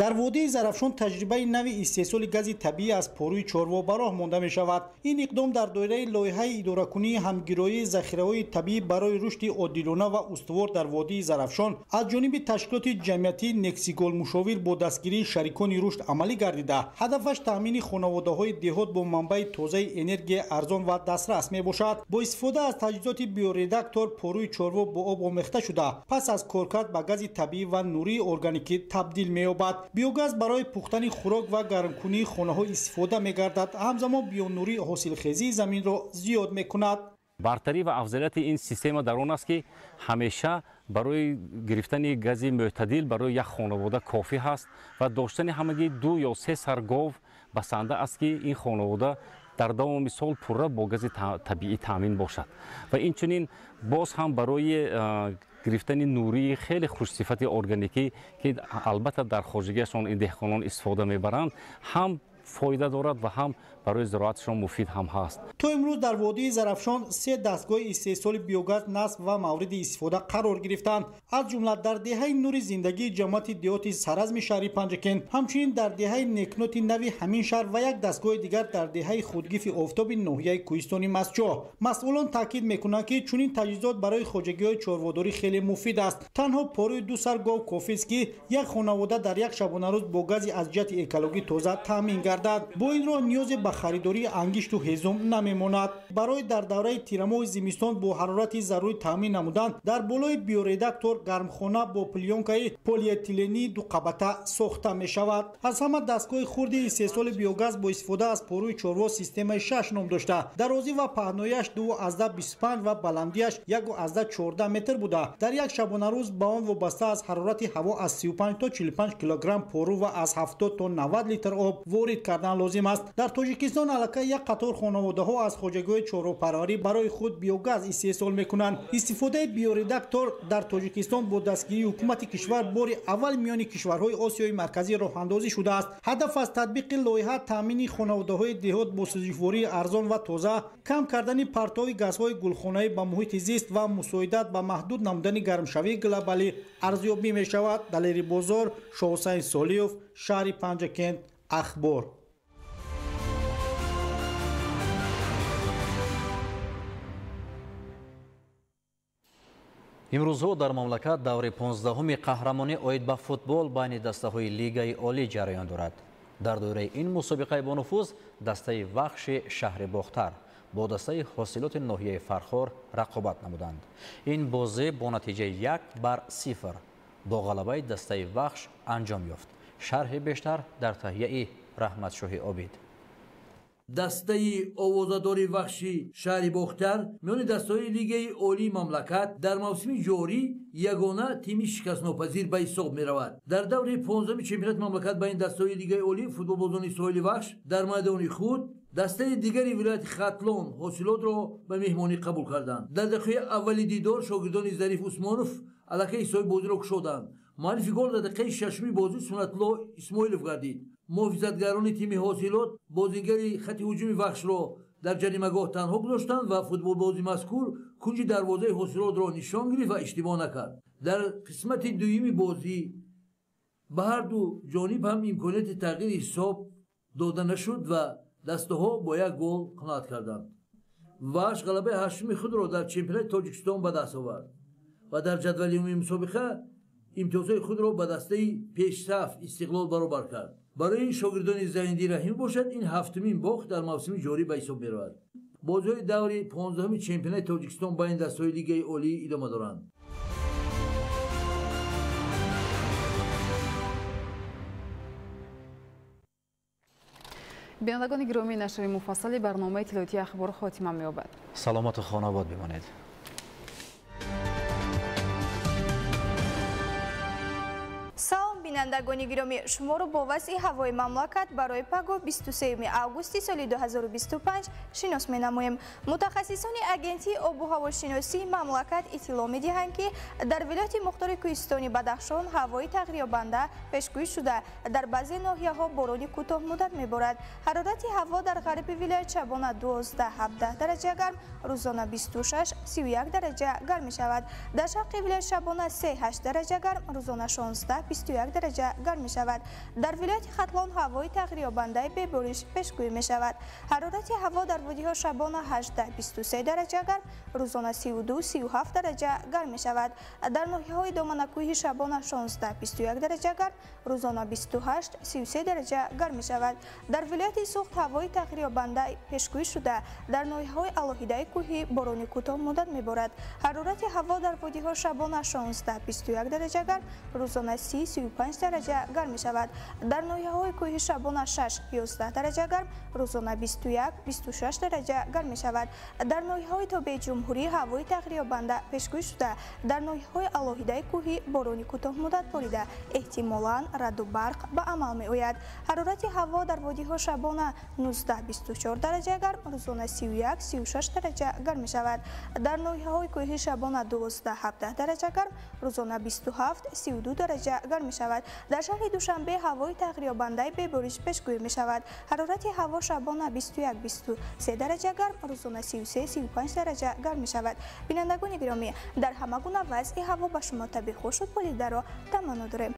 Дар водии Зарафшон таҷрибаи нави истеҳсоли гази табиӣ аз порӯи чорво ба роҳ монда мешавад. Ин иқдом дар доираи лоиҳаи идоракунии ҳамгироии захираҳои табиӣ барои рушди одилона ва устувор дар водии Зарафшон аз ҷониби ташкилоти ҷамъиятии Нексигол Мушовир бо дастгирии шарикони рушд амалӣ гардида, ҳадафаш таъмини хонаводаҳои деҳот бо манбаи тозаи энергияи арзон ва дастрас мебошад. Бо истифода аз таҷҳизоти биоредактор порӯи чорво бо об омехта шуда, пас аз коркард ба гази табиӣ ва нурии органикӣ табдил меёбад. Биогаз барои пухтани хӯрок ва гармкунии хонаҳо истифода мегардад. Ҳамзамон бионурии ҳосилхезии заминро зиёд мекунад. Бартарӣ ва афзалияти ин система дар он аст, ки ҳамеша барои гирифтани гази мӯътадил барои як хонавода кофӣ ҳаст ва доштани ҳамагӣ 2 ё 3 сар гов басанда аст, ки ин хонавода дар давоми сол пурра бо гази табиӣ таъмин бошад. Ва инчунин боз ҳам барои гирифтани нурии хеле хушсифати органикӣ, ки албатта дар хоҷагиашон ин деҳқонон истифода мебаранд, ҳам фоида дорад ва ҳам барои зироатшон муфид ҳам ҳаст. То имрӯз дар водии Зарафшон 3 дастгоҳи истеҳсоли биогаз насб ва мавриди истифода қарор гирифтанд. Аз ҷумла дар деҳаи Нури Зиндагии ҷамоати деҳоти Саразми шаҳри Панҷакент, ҳамчунин дар деҳаи Некноти нави ҳамин шаҳр ва як дастгоҳи дигар дар деҳаи Худгифи Офтоби ноҳияи Кӯҳистони Мастчоҳ. Масъулон таъкид мекунанд, ки чунин таҷҳизот барои хоҷагиҳои чорводорӣ хеле муфид аст. Танҳо пораи 2 сар гов кофист, ки як хонавода дар як шабонарӯз бо гази аз ҷиҳати экологӣ тоза таъмин гардад. мегардад. Бо ин роҳ ниёзе ба харидории ангишту ҳезум намемонад. Барои дар давраи тирамоҳи зимистон бо ҳарорати зарурӣ таъмин намудан дар болои биоредактор гармхона бо плёнкаи полиэтилении дуқабата сохта мешавад. Аз ҳама дастгоҳи хурди истеҳсоли биогаз бо истифода аз порӯи чорво системаи 6 ном дошта, дарозӣ ва паҳнояш 2,25 ва баландиаш 1,14 метр буда, дар як шабонарӯз ба он вобаста аз ҳарорати ҳаво аз 35 то 45 килограмм порӯ ва аз 70 то 90 литр об ворид кардан лозим аст. Дар Тоҷикистон аллакай як қатор хонаводаҳо аз хоҷагиҳои чорвопарварӣ барои худ биогаз истеҳсол мекунанд. Истифодаи биоредактор дар Тоҷикистон бо дастгирии ҳукумати кишвар бори аввал миёни кишварҳои Осиёи Марказӣ роҳандозӣ шудааст. Ҳадаф аз татбиқи лоиҳа таъмини хонаводаҳои деҳот бо сӯзишвории арзон ва тоза, кам кардани партови газҳои гулхонаӣ ба муҳити зист ва мусоидат ба маҳдуд намудани гармшавии глобалӣ арзёбӣ мешавад. Далери Бозор, Шоҳусайн Солиев, шаҳри Панҷакент, Ахбор. Имрӯзҳо дар мамлакат даври 15-уми қаҳрамонӣ оид ба футбол байни дастаҳои Лигаи Олӣ ҷараён дорад. Дар доираи ин мусобиқаи бонуфуз дастаи Вахши шаҳри Бохтар бо дастаи Ҳосилоти ноҳияи Фархор рақобат намуданд. Ин бозӣ бо натиҷаи 1-0 бо ғалабаи дастаи Вахш анҷом ёфт. Шарҳи бештар дар таҳияи Раҳматшоҳи Обид. Дастаи овозадори Вахши шаҳри Бохтар миёни дастаҳои Лигаи Олии мамлакат дар мавсими ҷорӣ ягона тими шикастнопазир ба ҳисоб меравад. Дар даври 15-уми чемпионати мамлакат байни дастаҳои Лигаи Олӣ футболбозони соҳили Вахш дар майдони худ дастаи дигари вилояти Хатлон Ҳосилотро ба меҳмонӣ қабул карданд. Дар дақиқаи аввали дидор шогирдони Зариф Усмонов аллакай ҳисоби бозиро кушоданд. Муаллифи гол дар дақиқаи шашуми бозӣ Сунатулло Исмоилов гардид. Муҳофизатгарони тими Ҳосилот бозингари хати ҳуҷуми Вахшро дар ҷаримагоҳ танҳо гузоштанд ва футболбози мазкур кунҷи дарвозаи Ҳосилотро нишон гирифт ва иштибоҳ накард. Дар қисмати дуюми бозӣ ба ҳарду ҷониб ҳам имконияти тағйири ҳисоб дода нашуд ва дастаҳо бо як гол қаноат карданд. Вахш ғалабаи ҳаштуми худро дар чемпионати Тоҷикистон ба даст овард ва дар ҷадвали умумии мусобиқа имтиёзҳои худро ба дастаи пешсаф Истиқлол баробар кард. Барои шогирдони Зайниддин Раҳимов бошад, ин ҳафтумин бохт дар мавсими ҷорӣ ба ҳисоб меравад. Бозиҳои даври 15-уми чемпионати Тоҷикистон байни дастаҳои Лигаи Олӣ идома доранд. Бинандагони гиромӣ, нашри муфассали барномаи иттилоотии Ахбор хотима меёбад. Саломату хонаобод бимонед. Салом, бинандагони гиромӣ, шуморо бо вазъи ҳавои мамлакат барои пагоҳ 23 августи соли 2025 шинос менамоем. Мутахассисони агентии обу ҳавошиносии мамлакат иттилоъ медиҳанд, ки дар вилояти мухтори кӯҳистони Бадахшон ҳавои тағйирёбанда пешгӯӣ шуда, дар баъзе ноҳияҳо борони кӯтоҳмуддат меборад. Ҳарорати ҳаво дар ғарби вилоят шабона 12-17 дараҷа гарм, рӯзона 26-31 дараҷа гарм мешавад. Дар шарқи вилоят шабона 3-8 дараҷа гарм, рӯзона 16-21 дараҷа гарм мешавад. Дар вилояти Хатлон ҳавои тағйирёбандаи бебориш пешгӯӣ мешавад. Ҳарорати ҳаво дар водиҳо шабона 18-23 дараҷа гарм, рӯзона 32-37 дараҷа гарм мешавад. Дар ноҳияҳои доманакӯҳӣ шабона 16-21 дараҷа гарм, рӯзона 28-33 дараҷа гарм мешавад. Дар вилояти Суғд ҳавои тағйирёбанда пешгӯӣ шуда, дар ноҳияҳои алоҳидаи кӯҳӣ борони кӯтоҳмуддат меборад. Ҳарорати ҳаво дар водиҳо шабона 16-21 дараҷа гарм, рӯзона 30-35 дараҷа гарм мешавад. Дар ноҳияҳои кӯҳӣ шабона 6-11 дараҷа гарм, рӯзона 21-26 дараҷа гарм мешавад. Дар ноҳияҳои тобеи ҷумҳурӣ ҳавои тағйирёбанда пешгӯӣ шуда, дар ноҳияҳои алоҳидаи кӯҳӣ борони кӯтоҳмуддат борида, эҳтимолан раъду барқ ба амал меояд. Ҳарорати ҳаво дар водиҳо шабона 19-24 дараҷа гарм, рӯзона 31-36 дараҷа гарм мешавад. Дар ноҳияҳои кӯҳӣ шабона 12-17 дараҷа гарм, рӯзона 27-32 дараҷа гарм мешавад. Дар шаҳри Душанбе ҳавои тағйирёбандаи бебориш пешгӯӣ мешавад. Ҳарорати ҳаво шабона 21-23 дараҷа гарм, рӯзона 33-35 дараҷа гарм мешавад. Бинандагони гиромӣ, дар ҳама гуна вазъи ҳаво ба шумо табии хушу болидаро таманно дорем.